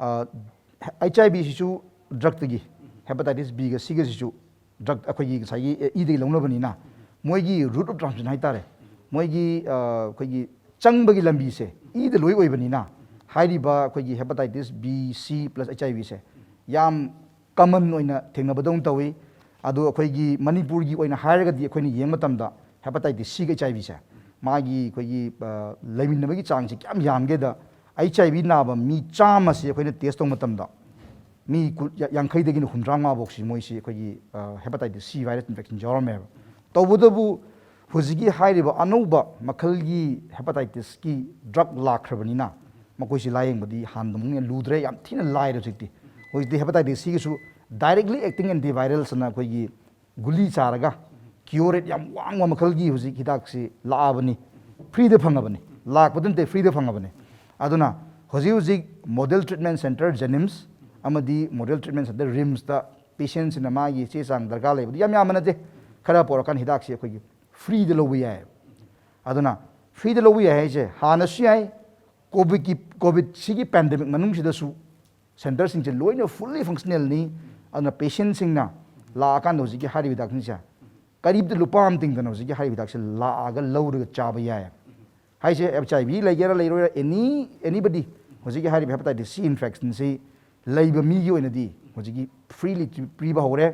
ꯑꯩꯆ ꯑꯥꯏ ꯚꯤꯁꯤꯁꯨ ꯗ꯭ꯔꯛꯇꯒꯤ, ꯍꯦꯄꯥꯇꯥꯏꯇꯤꯁ ꯕꯤꯒ ꯁꯤꯒꯁꯤꯁꯨ ꯗ꯭ꯔꯛ ꯑꯩꯈꯣꯏꯒꯤ ꯉꯁꯥꯏꯒꯤ ꯏꯗꯒꯤ ꯂꯧꯅꯕꯅꯤꯅ, ꯃꯣꯏꯒꯤ ꯔꯨꯠ ꯑꯣꯐ ꯇ꯭ꯔꯥꯟꯁꯃꯤꯁꯟ ꯍꯥꯏꯇꯥꯔꯦ, ꯃꯣꯏꯒꯤ ꯑꯩꯈꯣꯏꯒꯤ ꯆꯪꯕꯒꯤ ꯂꯝꯕꯤꯁꯦ ꯏꯗ ꯂꯣꯏ ꯑꯣꯏꯕꯅꯤꯅ, ꯍꯥꯏꯔꯤꯕ ꯑꯩꯈꯣꯏꯒꯤ ꯍꯦꯄꯥꯇꯥꯏꯇꯤꯁ ꯕꯤ, ꯁꯤ ꯄ꯭ꯂꯁ ꯑꯩꯆ ꯑꯥꯏ ꯚꯤꯁꯦ ꯌꯥꯝ ꯀꯃꯟ ꯑꯣꯏꯅ ꯊꯦꯡꯅꯕꯗꯧꯅ ꯇꯧꯏ꯫ ꯑꯗꯣ ꯑꯩꯈꯣꯏꯒꯤ ꯃꯅꯤꯄꯨꯔꯒꯤ ꯑꯣꯏꯅ ꯍꯥꯏꯔꯒꯗꯤ, ꯑꯩꯈꯣꯏꯅ ꯌꯦꯡꯕ ꯃꯇꯝꯗ ꯍꯦꯄꯥꯇꯥꯏꯇꯤꯁ ꯁꯤꯒ ꯑꯩꯆ ꯑꯥꯏ ꯚꯤꯁꯦ ꯃꯥꯒꯤ ꯑꯩꯈꯣꯏꯒꯤ ꯂꯩꯃꯤꯟꯅꯕꯒꯤ ꯆꯥꯡꯁꯤ ꯀꯌꯥꯝ ꯌꯥꯝꯒꯦꯗ, ꯑꯩꯆ ꯑꯥꯏ ꯚꯤ ꯅꯥꯕ ꯃꯤ ꯆꯥꯝꯃꯁꯤ ꯑꯩꯈꯣꯏꯅ ꯇꯦꯁ ꯇꯧꯕ ꯃꯇꯝꯗ ꯃꯤ ꯀꯨ- ꯌꯥꯡꯈꯩꯗꯒꯤꯅ ꯍꯨꯝꯗ꯭ꯔꯥ ꯃꯉꯥ ꯐꯥꯎꯁꯤ ꯃꯣꯏꯁꯤ ꯑꯩꯈꯣꯏꯒꯤ ꯍꯦꯄꯥꯇꯥꯏꯇꯤꯁ ꯁꯤ ꯚꯥꯏꯔꯁ ꯏꯟꯐꯦꯛꯁꯟ ꯌꯥꯎꯔꯝꯃꯦꯕ꯫ ꯇꯧꯕꯇꯕꯨ ꯍꯧꯖꯤꯛꯀꯤ ꯍꯥꯏꯔꯤꯕ ꯑꯅꯧꯕ ꯃꯈꯜꯒꯤ ꯍꯦꯄꯥꯇꯥꯏꯇꯤꯁꯀꯤ ꯗ꯭ꯔꯛ ꯂꯥꯛꯈ꯭ꯔꯕꯅꯤꯅ, ꯃꯈꯣꯏꯁꯤ ꯂꯥꯌꯦꯡꯕꯗꯤ ꯍꯥꯟꯅꯗꯧꯅ ꯂꯨꯗ꯭ꯔꯦ, ꯌꯥꯝ ꯊꯤꯅ ꯂꯥꯏꯔꯦ ꯍꯧꯖꯤꯛꯇꯤ꯫ ꯍꯧꯖꯤꯛꯇꯤ ꯍꯦꯄꯥꯇꯥꯏꯇꯤꯁ ꯁꯤꯒꯤꯁꯨ ꯗꯥꯏꯔꯦꯛꯂꯤ ꯑꯦꯛꯇꯤꯡ ꯑꯦꯟꯇꯤꯚꯥꯏꯔꯦꯜꯁꯅ ꯑꯩꯈꯣꯏꯒꯤ ꯒꯨꯂꯤ ꯆꯥꯔꯒ ꯀ꯭ꯌꯣꯔ ꯔꯦꯠ ꯌꯥꯝ ꯋꯥꯡꯕ ꯃꯈꯜꯒꯤ ꯍꯧꯖꯤꯛ ꯍꯤꯗꯥꯛꯁꯤ ꯂꯥꯛꯑꯕꯅꯤ, ꯐ꯭ꯔꯤꯗ ꯐꯪꯉꯕꯅꯤ, ꯂꯥꯛꯄꯗ ꯅꯠꯇꯦ, ꯐ꯭ꯔꯤꯗ ꯐꯪꯉꯕꯅꯤ꯫ ꯑꯗꯨꯅ ꯍꯧꯖꯤꯛ ꯍꯧꯖꯤꯛ ꯃꯣꯗꯦꯜ ꯇ꯭ꯔꯤꯠꯃꯦꯟ ꯁꯦꯟꯇꯔ ꯖꯦꯅꯤꯝꯁ ꯑꯃꯗꯤ ꯃꯣꯗꯦꯜ ꯇ꯭ꯔꯤꯠꯃꯦꯟ ꯁꯦꯟꯇꯔ ꯔꯤꯝꯁꯇ ꯄꯦꯁꯦꯟꯁꯤꯅ ꯃꯥꯒꯤ ꯆꯦ ꯆꯥꯡ ꯗꯔꯀꯥꯔ ꯂꯩꯕꯗꯨ ꯌꯥꯝ ꯌꯥꯝꯕ ꯅꯠꯇꯦ, ꯈꯔ ꯄꯣꯔꯛꯀꯥꯟꯗ ꯍꯤꯗꯥꯛꯁꯤ ꯑꯩꯈꯣꯏꯒꯤ ꯐ꯭ꯔꯤꯗ ꯂꯧꯕ ꯌꯥꯏ꯫ ꯑꯗꯨꯅ ꯐ꯭ꯔꯤꯗ ꯂꯧꯕ ꯌꯥꯏ ꯍꯥꯏꯁꯦ ꯍꯥꯟꯅꯁꯨ ꯌꯥꯏ, ꯀꯣꯚꯤꯗꯀꯤ, ꯀꯣꯚꯤꯗꯁꯤꯒꯤ ꯄꯦꯟꯗꯦꯃꯤꯛ ꯃꯅꯨꯡꯁꯤꯗꯁꯨ ꯁꯦꯟꯇꯔꯁꯤꯡꯁꯦ ꯂꯣꯏꯅ ꯐꯨꯜꯂꯤ ꯐꯪꯁꯅꯦꯜꯅꯤ꯫ ꯑꯗꯨꯅ ꯄꯦꯁꯦꯟꯁꯤꯡꯅ ꯂꯥꯛꯑꯀꯥꯟꯗ ꯍꯧꯖꯤꯛꯀꯤ ꯍꯥꯏꯔꯤꯕ ꯍꯤꯗꯥꯛꯁꯤꯡꯁꯦ ꯀꯔꯤꯝꯇ ꯂꯨꯄꯥ ꯑꯃ ꯇꯤꯡꯗꯅ ꯍꯧꯖꯤꯛꯀꯤ ꯍꯥꯏꯔꯤꯕ ꯍꯤꯗꯥꯛꯁꯦ ꯂꯥꯛꯑꯒ ꯂꯧꯔꯒ ꯆꯥꯕ ꯌꯥꯏ ꯍꯥꯏꯁꯦ꯫ ꯑꯩꯆ ꯑꯥꯏ ꯚꯤ ꯂꯩꯒꯦꯔꯥ ꯂꯩꯔꯣꯏꯔꯥ, ꯑꯦꯅꯤ ꯑꯦꯅꯤꯕꯗꯤ ꯍꯧꯖꯤꯛꯀꯤ ꯍꯥꯏꯔꯤꯕ ꯍꯦꯄꯥꯇꯥꯏꯇꯤꯁ ꯁꯤ ꯏꯟꯐꯦꯛꯁꯟꯁꯤ ꯂꯩꯕ ꯃꯤꯒꯤ ꯑꯣꯏꯅꯗꯤ ꯍꯧꯖꯤꯛꯀꯤ ꯐ꯭ꯔꯤꯂꯤ ꯄꯤꯕ ꯍꯧꯔꯦ꯫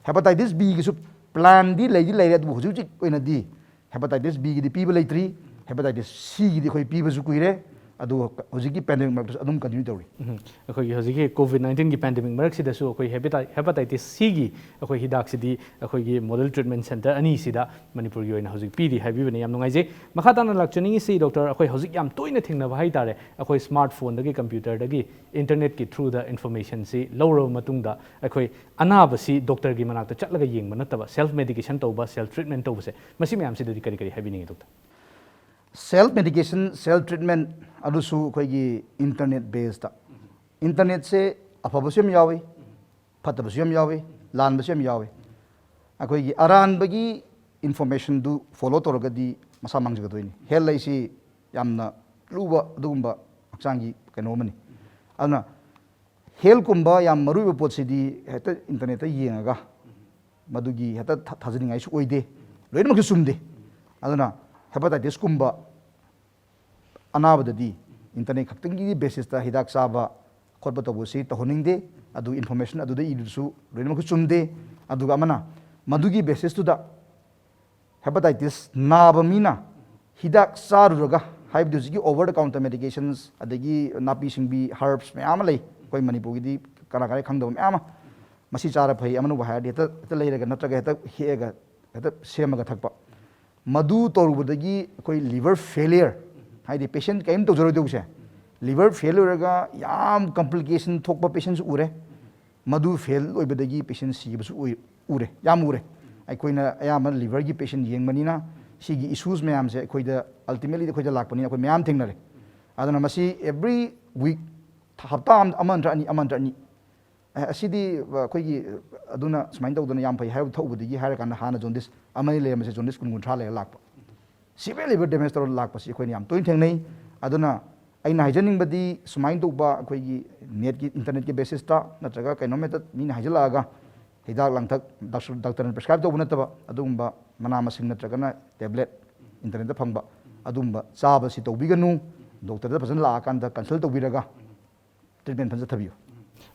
ꯍꯦꯄꯥꯇꯥꯏꯇꯤꯁ ꯕꯤꯒꯤꯁꯨ ꯄ꯭ꯂꯥꯟꯗꯤ ꯂꯩꯗꯤ ꯂꯩꯔꯦ, ꯑꯗꯨꯕꯨ ꯍꯧꯖꯤꯛ ꯍꯧꯖꯤꯛ ꯑꯣꯏꯅꯗꯤ ꯍꯦꯄꯥꯇꯥꯏꯇꯤꯁ ꯕꯤꯒꯤꯗꯤ ꯄꯤꯕ ꯂꯩꯇ꯭ꯔꯤ꯫ ꯍꯦꯄꯥꯇꯥꯏꯇꯤꯁ ꯁꯤꯒꯤꯗꯤ ꯑꯩꯈꯣꯏ ꯄꯤꯕꯁꯨ ꯀꯨꯏꯔꯦ꯫ ꯑꯗꯨꯒ ꯍꯧꯖꯤꯛꯀꯤ ꯄꯦꯟꯗꯦꯃꯤꯛ ꯃꯔꯛꯇꯁꯨ ꯑꯗꯨꯝ ꯀꯟꯇꯤꯅ꯭ꯌꯨ ꯇꯧꯔꯤ꯫ ꯎꯝ꯫ ꯑꯩꯈꯣꯏꯒꯤ ꯍꯧꯖꯤꯛꯀꯤ ꯀꯣꯚꯤꯗ ꯅꯥꯏꯟꯇꯤꯟꯒꯤ ꯄꯦꯟꯗꯦꯃꯤꯛ ꯃꯔꯛꯁꯤꯗꯁꯨ ꯑꯩꯈꯣꯏ ꯍꯦꯄꯥꯇꯥꯏ ꯍꯦꯄꯥꯇꯥꯏꯇꯤꯁ ꯁꯤꯒꯤ ꯑꯩꯈꯣꯏ ꯍꯤꯗꯥꯛꯁꯤꯗꯤ ꯑꯩꯈꯣꯏꯒꯤ ꯃꯣꯗꯦꯜ ꯇ꯭ꯔꯤꯠꯃꯦꯟ ꯁꯦꯟꯇꯔ ꯑꯅꯤꯁꯤꯗ ꯃꯅꯤꯄꯨꯔꯒꯤ ꯑꯣꯏꯅ ꯍꯧꯖꯤꯛ ꯄꯤꯔꯤ ꯍꯥꯏꯕꯤꯕꯅꯤ꯫ ꯌꯥꯝ ꯅꯨꯡꯉꯥꯏꯖꯩ꯫ ꯃꯈꯥ ꯇꯥꯅ ꯂꯥꯛꯆꯅꯤꯡꯉꯤꯁꯤ ꯗꯣꯛꯇꯔ, ꯑꯩꯈꯣꯏ ꯍꯧꯖꯤꯛ ꯌꯥꯝ ꯇꯣꯏꯅ ꯊꯦꯡꯅꯕ ꯍꯥꯏ ꯇꯥꯔꯦ, ꯑꯩꯈꯣꯏ ꯁ꯭ꯃꯥꯔꯠ ꯐꯣꯟꯗꯒꯤ, ꯀꯝꯄ꯭ꯌꯨꯇꯔꯗꯒꯤ, ꯏꯟꯇꯔꯅꯦꯠꯀꯤ ꯊ꯭ꯔꯨꯗ ꯏꯟꯐꯣꯔꯃꯦꯁꯟꯁꯤ ꯂꯧꯔꯕ ꯃꯇꯨꯡꯗ ꯑꯩꯈꯣꯏ ꯑꯅꯥꯕꯁꯤ ꯗꯣꯛꯇꯔꯒꯤ ꯃꯅꯥꯛꯇ ꯆꯠꯂꯒ ꯌꯦꯡꯕ ꯅꯠꯇꯕ ꯁꯦꯜꯐ ꯃꯦꯗꯤꯀꯦꯁꯟ ꯇꯧꯕ, ꯁꯦꯜꯐ ꯇ꯭ꯔꯤꯠꯃꯦꯟ ꯇꯧꯕꯁꯦ, ꯃꯁꯤ ꯃꯌꯥꯝꯁꯤꯗꯗꯤ ꯀꯔꯤ ꯀꯔꯤ ꯍꯥꯏꯕꯤꯅꯤꯡꯉꯤ doctor? Self medication, self treatment ꯑꯗꯨꯁꯨ ꯑꯩꯈꯣꯏꯒꯤ ꯏꯟꯇꯔꯅꯦꯠ ꯕꯦꯁꯇ꯫ ꯏꯟꯇꯔꯅꯦꯠꯁꯦ ꯑꯐꯕꯁꯨ ꯌꯥꯝ ꯌꯥꯎꯏ, ꯐꯠꯇꯕꯁꯨ ꯌꯥꯝ ꯌꯥꯎꯏ, ꯂꯥꯟꯕꯁꯨ ꯌꯥꯝ ꯌꯥꯎꯏ꯫ ꯑꯩꯈꯣꯏꯒꯤ ꯑꯔꯥꯟꯕꯒꯤ ꯏꯟꯐꯣꯔꯃꯦꯁꯟꯗꯨ ꯐꯣꯂꯣ ꯇꯧꯔꯒꯗꯤ ꯃꯁꯥ ꯃꯥꯡꯖꯒꯗꯣꯏꯅꯤ꯫ ꯍꯦꯜꯊ ꯍꯥꯏꯁꯤ ꯌꯥꯝꯅ ꯂꯨꯕ ꯑꯗꯨꯒꯨꯝꯕ ꯍꯛꯆꯥꯡꯒꯤ ꯀꯩꯅꯣ ꯑꯃꯅꯤ꯫ ꯑꯗꯨꯅ ꯍꯦꯜꯊꯀꯨꯝꯕ ꯌꯥꯝ ꯃꯔꯨꯑꯣꯏꯕ ꯄꯣꯠꯁꯤꯗꯤ ꯍꯦꯛꯇ ꯏꯟꯇꯔꯅꯦꯠꯇ ꯌꯦꯡꯉꯒ ꯃꯗꯨꯒꯤ ꯍꯦꯛꯇ ꯊꯥ-, ꯊꯥꯖꯅꯤꯡꯉꯥꯏꯁꯨ ꯑꯣꯏꯗꯦ꯫ ꯂꯣꯏꯅꯃꯛꯁꯨ ꯆꯨꯝꯗꯦ꯫ ꯑꯗꯨꯅ ꯍꯦꯄꯥꯇꯥꯏꯇꯤꯁꯀꯨꯝꯕ ꯑꯅꯥꯕꯗꯗꯤ ꯏꯟꯇꯔꯅꯦꯠ ꯈꯛꯇꯪꯒꯤ ꯕꯦꯁꯤꯁꯇ ꯍꯤꯗꯥꯛ ꯆꯥꯕ ꯈꯣꯠꯄ ꯇꯧꯕꯁꯤ ꯇꯧꯍꯟꯅꯤꯡꯗꯦ꯫ ꯑꯗꯨ ꯏꯟꯐꯣꯔꯃꯦꯁꯟ ꯑꯗꯨꯗ ꯏꯔꯤꯗꯨꯁꯨ ꯂꯣꯏꯅꯃꯛꯁꯨ ꯆꯨꯝꯗꯦ꯫ ꯑꯗꯨꯒ ꯑꯃꯅ ꯃꯗꯨꯒꯤ ꯕꯦꯁꯤꯁꯇꯨꯗ ꯍꯦꯄꯥꯇꯥꯏꯇꯤꯁ ꯅꯥꯕ ꯃꯤꯅ ꯍꯤꯗꯥꯛ ꯆꯥꯔꯨꯔꯒ, ꯍꯥꯏꯕꯗꯤ ꯍꯧꯖꯤꯛꯀꯤ ꯑꯣꯚꯔ ꯗ ꯀꯥꯎꯟꯇꯔ ꯃꯦꯗꯤꯀꯦꯁꯟꯁ, ꯑꯗꯒꯤ ꯅꯥꯄꯤ ꯁꯤꯡꯕꯤ, ꯍꯔꯕꯁ ꯃꯌꯥꯝ ꯑꯃ ꯂꯩ ꯑꯩꯈꯣꯏ ꯃꯅꯤꯄꯨꯔꯒꯤꯗꯤ ꯀꯅꯥ ꯀꯅꯥ ꯈꯪꯗꯕ ꯃꯌꯥꯝ ꯑꯃ, ꯃꯁꯤ ꯆꯥꯔ ꯐꯩ, ꯑꯃꯅꯕꯨ ꯍꯥꯏꯔꯗꯤ ꯍꯦꯛꯇ, ꯍꯦꯛꯇ ꯂꯩꯔꯒ ꯅꯠꯇ꯭ꯔꯒ ꯍꯦꯛꯇ ꯍꯦꯛꯑꯒ ꯍꯦꯛꯇ ꯁꯦꯝꯃꯒ ꯊꯛꯄ꯫ ꯃꯗꯨ ꯇꯧꯔꯨꯕꯗꯒꯤ ꯑꯩꯈꯣꯏ ꯂꯤꯚꯔ ꯐꯦꯂꯤꯌꯔ, ꯍꯥꯏꯗꯤ ꯄꯦꯁꯦꯟ ꯀꯔꯤꯝ ꯇꯧꯖꯔꯣꯏꯗꯧꯕꯁꯦ, ꯂꯤꯚꯔ ꯐꯦꯜ ꯑꯣꯏꯔꯒ ꯌꯥꯝ ꯀꯝꯄ꯭ꯂꯤꯀꯦꯁꯟ ꯊꯣꯛꯄ ꯄꯦꯁꯦꯟꯁꯨ ꯎꯔꯦ꯫ ꯃꯗꯨ ꯐꯦꯜ ꯑꯣꯏꯕꯗꯒꯤ ꯄꯦꯁꯦꯟ ꯁꯤꯕꯁꯨ ꯑꯣꯏ-, ꯎꯔꯦ, ꯌꯥꯝ ꯎꯔꯦ꯫ ꯑꯩꯈꯣꯏꯅ ꯑꯌꯥꯝꯕꯅ ꯂꯤꯚꯔꯒꯤ ꯄꯦꯁꯦꯟ ꯌꯦꯡꯕꯅꯤꯅ ꯁꯤꯒꯤ ꯏꯁꯨꯁ ꯃꯌꯥꯝꯁꯦ ꯑꯩꯈꯣꯏꯗ ꯑꯜꯇꯤꯃꯦꯠꯂꯤꯗꯤ ꯑꯩꯈꯣꯏꯗ ꯂꯥꯛꯄꯅꯤꯅ ꯑꯩꯈꯣꯏ ꯃꯌꯥꯝ ꯊꯦꯡꯅꯔꯦ꯫ ꯑꯗꯨꯅ ꯃꯁꯤ ꯑꯦꯕ꯭ꯔꯤ ꯋꯤꯛ, ꯍꯞꯇꯥ ꯑꯃꯗ ꯑꯃ ꯅꯠꯇ꯭ꯔ ꯑꯅꯤ, ꯑꯃ ꯅꯠꯇ꯭ꯔ ꯑꯅꯤ, "ꯑꯦ, ꯑꯁꯤꯗꯤ ꯑꯩꯈꯣꯏꯒꯤ ꯑꯗꯨꯅ ꯁꯨꯃꯥꯏꯅ ꯇꯧꯗꯅ ꯌꯥꯝ ꯐꯩ ꯍꯥꯏꯔ ꯊꯛꯎꯕꯗꯒꯤ" ꯍꯥꯏꯔꯀꯥꯟꯗ ꯍꯥꯟꯅ ꯖꯣꯟꯗꯤꯁ ꯑꯃꯅꯤ ꯂꯩꯔꯝꯕꯁꯦ ꯖꯣꯟꯗꯤꯁ ꯀꯨꯟ ꯀꯨꯟꯊ꯭ꯔꯥ ꯂꯩꯔ ꯂꯥꯛꯄ꯫ ꯁꯤꯚꯤꯌꯔ ꯂꯤꯚꯔ ꯗꯦꯃꯦꯖ ꯇꯧꯔ ꯂꯥꯛꯄꯁꯤ ꯑꯩꯈꯣꯏꯅ ꯌꯥꯝ ꯇꯣꯏꯅ ꯊꯦꯡꯅꯩ꯫ ꯑꯗꯨꯅ ꯑꯩꯅ ꯍꯥꯏꯖꯅꯤꯡꯕꯗꯤ ꯁꯨꯃꯥꯏꯅ ꯇꯧꯕ ꯑꯩꯈꯣꯏꯒꯤ ꯅꯦꯠꯀꯤ, ꯏꯟꯇꯔꯅꯦꯠꯀꯤ ꯕꯦꯁꯤꯁꯇ ꯅꯠꯇ꯭ꯔꯒ ꯀꯩꯅꯣꯝ ꯍꯦꯛꯇ ꯃꯤꯅ ꯍꯥꯏꯖꯜꯂꯛꯑꯒ ꯍꯤꯗꯥꯛ ꯂꯥꯡꯊꯛ ꯗꯥꯛꯇꯔ, ꯗꯥꯛꯇꯔꯅ ꯄ꯭ꯔꯦꯁꯀ꯭ꯔꯥꯏꯕ ꯇꯧꯕ ꯅꯠꯇꯕ ꯑꯗꯨꯒꯨꯝꯕ ꯃꯅꯥ ꯃꯁꯤꯡ ꯅꯠꯇ꯭ꯔꯒꯅ ꯇꯦꯕ꯭ꯂꯦꯠ ꯏꯟꯇꯔꯅꯦꯠꯇ ꯐꯪꯕ ꯑꯗꯨꯒꯨꯝꯕ ꯆꯥꯕꯁꯤ ꯇꯧꯕꯤꯒꯅꯨ꯫ ꯗꯣꯛꯇꯔꯗ ꯐꯖꯅ ꯂꯥꯛꯑꯀꯥꯟꯗ ꯀꯟꯁꯜ ꯇꯧꯕꯤꯔꯒ ꯇ꯭ꯔꯤꯠꯃꯦꯟ ꯐꯖꯅ ꯆꯠꯊꯕꯤꯌꯨ꯫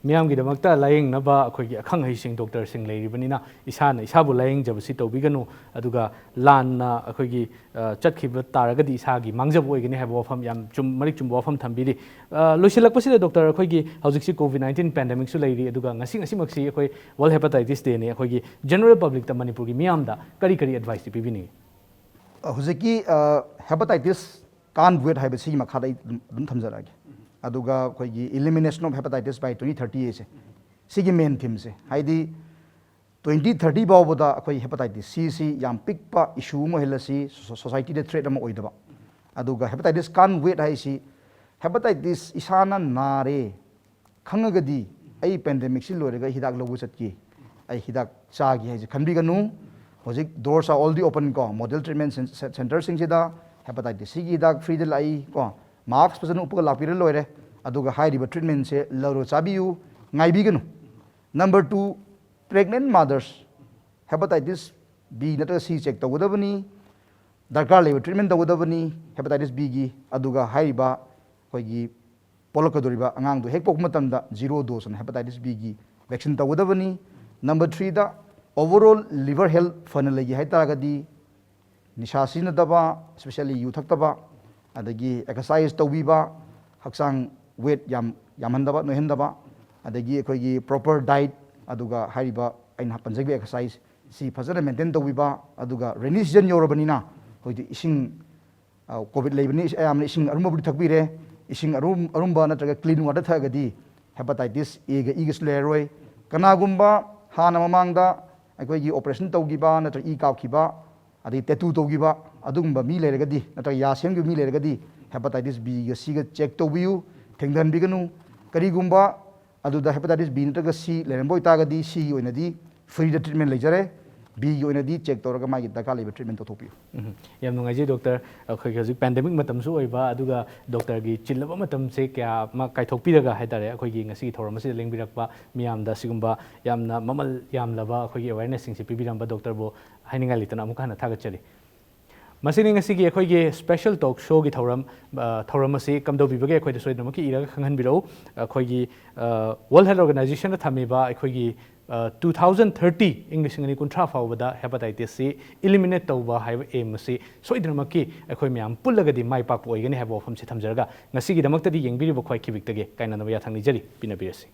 ꯃꯤꯌꯥꯝꯒꯤꯗꯃꯛꯇ ꯂꯥꯌꯦꯡꯅꯕ ꯑꯩꯈꯣꯏꯒꯤ ꯑꯈꯪ ꯑꯍꯩꯁꯤꯡ, ꯗꯣꯛꯇꯔꯁꯤꯡ ꯂꯩꯔꯤꯕꯅꯤꯅ, ꯏꯁꯥꯅ ꯏꯁꯥꯕꯨ ꯂꯥꯌꯦꯡꯖꯕꯁꯤ ꯇꯧꯕꯤꯒꯅꯨ, ꯑꯗꯨꯒ ꯂꯥꯟꯅ ꯑꯩꯈꯣꯏꯒꯤ, ꯑ, ꯆꯠꯈꯤꯕ ꯇꯥꯔꯒꯗꯤ ꯏꯁꯥꯒꯤ ꯃꯥꯡꯖꯕ ꯑꯣꯏꯒꯅꯤ ꯍꯥꯏꯕ ꯋꯥꯐꯝ, ꯌꯥꯝ ꯆꯨꯝ-, ꯃꯔꯤꯛ ꯆꯨꯝꯕ ꯋꯥꯐꯝ ꯊꯝꯕꯤꯔꯤ꯫ ꯑ, ꯂꯣꯏꯁꯤꯜꯂꯛꯄꯁꯤꯗ, ꯗꯣꯛꯇꯔ, ꯑꯩꯈꯣꯏꯒꯤ ꯍꯧꯖꯤꯛꯁꯤ COVID nineteen pandemic-ꯁꯨ ꯂꯩꯔꯤ, ꯑꯗꯨꯒ ꯉꯁꯤ, ꯉꯁꯤꯃꯛꯁꯤ ꯑꯩꯈꯣꯏ World Hepatitis Day-ꯅꯤ꯫ ꯑꯩꯈꯣꯏꯒꯤ general public-ꯇ ꯃꯅꯤꯄꯨꯔꯒꯤ ꯃꯤꯌꯥꯝꯗ ꯀꯔꯤ ꯀꯔꯤ advice-ꯇꯤ ꯄꯤꯕꯤꯅꯤꯡꯉꯤ? ꯑ, ꯍꯧꯖꯤꯛꯀꯤ, ꯑ, hepatitis can't wait ꯍꯥꯏꯕꯁꯤꯒꯤ ꯃꯈꯥꯗ ꯑꯩ ꯑꯗꯨꯝ, ꯑꯗꯨꯝ ꯊꯝꯖꯔꯛꯑꯒꯦ꯫ ꯑꯗꯨꯒ ꯑꯩꯈꯣꯏꯒꯤ elimination of hepatitis by twenty thirty ꯍꯥꯏꯁꯦ, ꯁꯤꯒꯤ main theme-ꯁꯦ, ꯍꯥꯏꯗꯤ twenty thirty ꯐꯥꯎꯕꯗ ꯑꯩꯈꯣꯏ hepatitis C ꯁꯤ ꯌꯥꯝ ꯄꯤꯛꯄ issue ꯑꯃ ꯑꯣꯏꯍꯜꯂꯁꯤ, so-, society-ꯗ threat ꯑꯃ ꯑꯣꯏꯗꯕ꯫ ꯑꯗꯨꯒ hepatitis can't wait ꯍꯥꯏꯁꯤ, hepatitis ꯏꯁꯥꯅ ꯅꯥꯔꯦ ꯈꯪꯉꯒꯗꯤ, ꯑꯩ pandemic-ꯁꯤ ꯂꯣꯏꯔꯒ ꯍꯤꯗꯥꯛ ꯂꯧꯕ ꯆꯠꯀꯦ, ꯑꯩ ꯍꯤꯗꯥꯛ ꯆꯥꯒꯦ ꯍꯥꯏꯁꯦ ꯈꯟꯕꯤꯒꯅꯨ꯫ ꯍꯧꯖꯤꯛ doors are already open ꯀꯣ, model treatment cen-, cen-, centre-ꯁꯤꯡꯁꯤꯗ hepatitis C-ꯒꯤ ꯍꯤꯗꯥꯛ free-ꯗ ꯂꯥꯛꯏ ꯀꯣ, mask ꯐꯖꯅ ꯎꯞꯄꯒ ꯂꯥꯛꯄꯤꯔ ꯂꯣꯏꯔꯦ꯫ ꯑꯗꯨꯒ ꯍꯥꯏꯔꯤꯕ treatment-ꯁꯦ ꯂꯧꯔ ꯆꯥꯕꯤꯌꯨ, ꯉꯥꯏꯕꯤꯒꯅꯨ꯫ Number two, pregnant mothers hepatitis B ꯅꯠꯇ꯭ꯔꯒ C check ꯇꯧꯒꯗꯕꯅꯤ, ꯗꯔꯀꯥꯔ ꯂꯩꯕ treatment ꯇꯧꯒꯗꯕꯅꯤ hepatitis B-ꯒꯤ꯫ ꯑꯗꯨꯒ ꯍꯥꯏꯔꯤꯕ ꯑꯩꯈꯣꯏꯒꯤ ꯄꯣꯛꯂꯛꯀꯗꯧꯔꯤꯕ ꯑꯉꯥꯡꯗꯨ ꯍꯦꯛ ꯄꯣꯛꯄ ꯃꯇꯝꯗ zero dose ꯑꯅ hepatitis B-ꯒꯤ vaccine ꯇꯧꯒꯗꯕꯅꯤ꯫ Number three-ꯗ, overall liver health ꯐꯅ ꯂꯩꯒꯦ ꯍꯥꯏ ꯇꯥꯔꯒꯗꯤ, ꯅꯤꯁꯥ ꯁꯤꯖꯤꯟꯅꯗꯕ, especially ꯌꯨ ꯊꯛꯇꯕ, ꯑꯗꯒꯤ exercise ꯇꯧꯕꯤꯕ, ꯍꯛꯆꯥꯡ weight ꯌꯥꯝ ꯌꯥꯝꯍꯟꯗꯕ, ꯅꯣꯏꯍꯟꯗꯕ, ꯑꯗꯒꯤ ꯑꯩꯈꯣꯏꯒꯤ proper diet, ꯑꯗꯨꯒ ꯍꯥꯏꯔꯤꯕ ꯑꯩꯅ ꯄꯟꯖꯈꯤꯕ exercise ꯁꯤ ꯐꯖꯅ maintain ꯇꯧꯕꯤꯕ, ꯑꯗꯨꯒ rainy season ꯌꯧꯔꯕꯅꯤꯅ ꯍꯧꯖꯤꯛꯇꯤ ꯏꯁꯤꯡ, ꯑ, COVID ꯂꯩꯕꯅꯤ, ꯑꯌꯥꯝꯕꯅ ꯏꯁꯤꯡ ꯑꯔꯨꯝꯕꯕꯨꯗꯤ ꯊꯛꯄꯤꯔꯦ꯫ ꯏꯁꯤꯡ ꯑꯔꯨꯝ-, ꯑꯔꯨꯝꯕ ꯅꯠꯇ꯭ꯔꯒ clean water ꯊꯛꯑꯒꯗꯤ hepatitis A-ꯒ E-ꯒꯁꯨ ꯂꯩꯔꯔꯣꯏ꯫ ꯀꯅꯥꯒꯨꯝꯕ ꯍꯥꯟꯅ ꯃꯃꯥꯡꯗ ꯑꯩꯈꯣꯏꯒꯤ operation ꯇꯧꯈꯤꯕ ꯅꯠꯇ꯭ꯔꯒ ꯏ ꯀꯥꯞꯈꯤꯕ, ꯑꯗꯒꯤ tattoo ꯇꯧꯈꯤꯕ, ꯑꯗꯨꯒꯨꯝꯕ ꯃꯤ ꯂꯩꯔꯒꯗꯤ, ꯅꯠꯇ꯭ꯔꯒ ꯌꯥ ꯁꯦꯝꯈꯤꯕ ꯃꯤ ꯂꯩꯔꯒꯗꯤ, hepatitis B-ꯒ C-ꯒ check ꯇꯧꯕꯤꯌꯨ, ꯊꯦꯡꯊꯍꯟꯕꯤꯒꯅꯨ꯫ ꯀꯔꯤꯒꯨꯝꯕ ꯑꯗꯨꯗ hepatitis B ꯅꯠꯇ꯭ꯔꯒ C ꯂꯩꯔꯝꯕ ꯑꯣꯏꯇꯥꯔꯒꯗꯤ, C-ꯒꯤ ꯑꯣꯏꯅꯗꯤ free-ꯗ treatment ꯂꯩꯖꯔꯦ, B-ꯒꯤ ꯑꯣꯏꯅꯗꯤ check ꯇꯧꯔꯒ ꯃꯥꯒꯤ ꯗꯔꯀꯥꯔ ꯂꯩꯕ treatment ꯇꯧꯊꯣꯛꯄꯤꯌꯨ꯫ ꯎꯝ, ꯌꯥꯝ ꯅꯨꯡꯉꯥꯏꯖꯩ, ꯗꯣꯛꯇꯔ꯫ ꯑꯩꯈꯣꯏꯒꯤ ꯍꯧꯖꯤꯛ pandemic ꯃꯇꯝꯁꯨ ꯑꯣꯏꯕ, ꯑꯗꯨꯒ ꯗꯣꯛꯇꯔꯒꯤ ꯆꯤꯜꯂꯕ ꯃꯇꯝꯁꯦ ꯀꯌꯥ ꯑꯃ ꯀꯥꯏꯊꯣꯛꯄꯤꯔꯒ ꯍꯥꯏꯇꯥꯔꯦ, ꯑꯩꯈꯣꯏꯒꯤ ꯉꯁꯤꯒꯤ ꯊꯧꯔꯝ ꯑꯁꯤꯗ ꯂꯦꯡꯕꯤꯔꯛꯄ ꯃꯤꯌꯥꯝꯗ ꯁꯤꯒꯨꯝꯕ ꯌꯥꯝꯅ ꯃꯃꯜ ꯌꯥꯝꯂꯕ ꯑꯩꯈꯣꯏꯒꯤ awareness-ꯁꯤꯡꯁꯦ ꯄꯤꯕꯤꯔꯝꯕ ꯗꯣꯛꯇꯔꯕꯨ ꯍꯥꯏꯅꯤꯡꯉꯥꯏ ꯂꯩꯇꯅ ꯑꯃꯨꯛꯀ ꯍꯟꯅ ꯊꯥꯒꯠꯆꯔꯤ꯫ ꯃꯁꯤꯅꯤ ꯉꯁꯤꯒꯤ ꯑꯩꯈꯣꯏꯒꯤ special talk showꯒꯤ ꯊꯧꯔꯝ꯫ ꯑ, ꯊꯧꯔꯝ ꯑꯁꯤ ꯀꯝꯗꯧꯕꯤꯕꯒꯦ ꯑꯩꯈꯣꯏꯗ ꯁꯣꯏꯗꯅꯃꯛꯀꯤ ꯏꯔꯒ ꯈꯪꯍꯟꯕꯤꯔꯛꯎ꯫ ꯑꯩꯈꯣꯏꯒꯤ, ꯑ, World Health Organizationꯅ ꯊꯝꯃꯤꯕ ꯑꯩꯈꯣꯏꯒꯤ, ꯑ, two thousand thirty, ꯏꯪ ꯂꯤꯁꯤꯡ ꯑꯅꯤ ꯀꯨꯟꯊ꯭ꯔꯥ ꯐꯥꯎꯕꯗ hepatitis C eliminate ꯇꯧꯕ ꯍꯥꯏꯕ aim ꯑꯁꯤ ꯁꯣꯏꯗꯅꯃꯛꯀꯤ ꯑꯩꯈꯣꯏ ꯃꯌꯥꯝ ꯄꯨꯜꯂꯒꯗꯤ ꯃꯥꯏ ꯄꯥꯛꯄ ꯑꯣꯏꯒꯅꯤ ꯍꯥꯏꯕ ꯋꯥꯐꯝꯁꯤ ꯊꯝꯖꯔꯒ, ꯉꯁꯤꯒꯤꯗꯃꯛꯇꯗꯤ ꯌꯦꯡꯕꯤꯔꯤꯕ ꯈ꯭ꯋꯥꯏ ꯈꯤꯕꯤꯛꯇꯒꯤ ꯀꯥꯏꯅꯅꯕ ꯌꯥꯊꯪ ꯅꯤꯖꯔꯤ꯫ ꯄꯤꯅꯕꯤꯔꯁꯤ꯫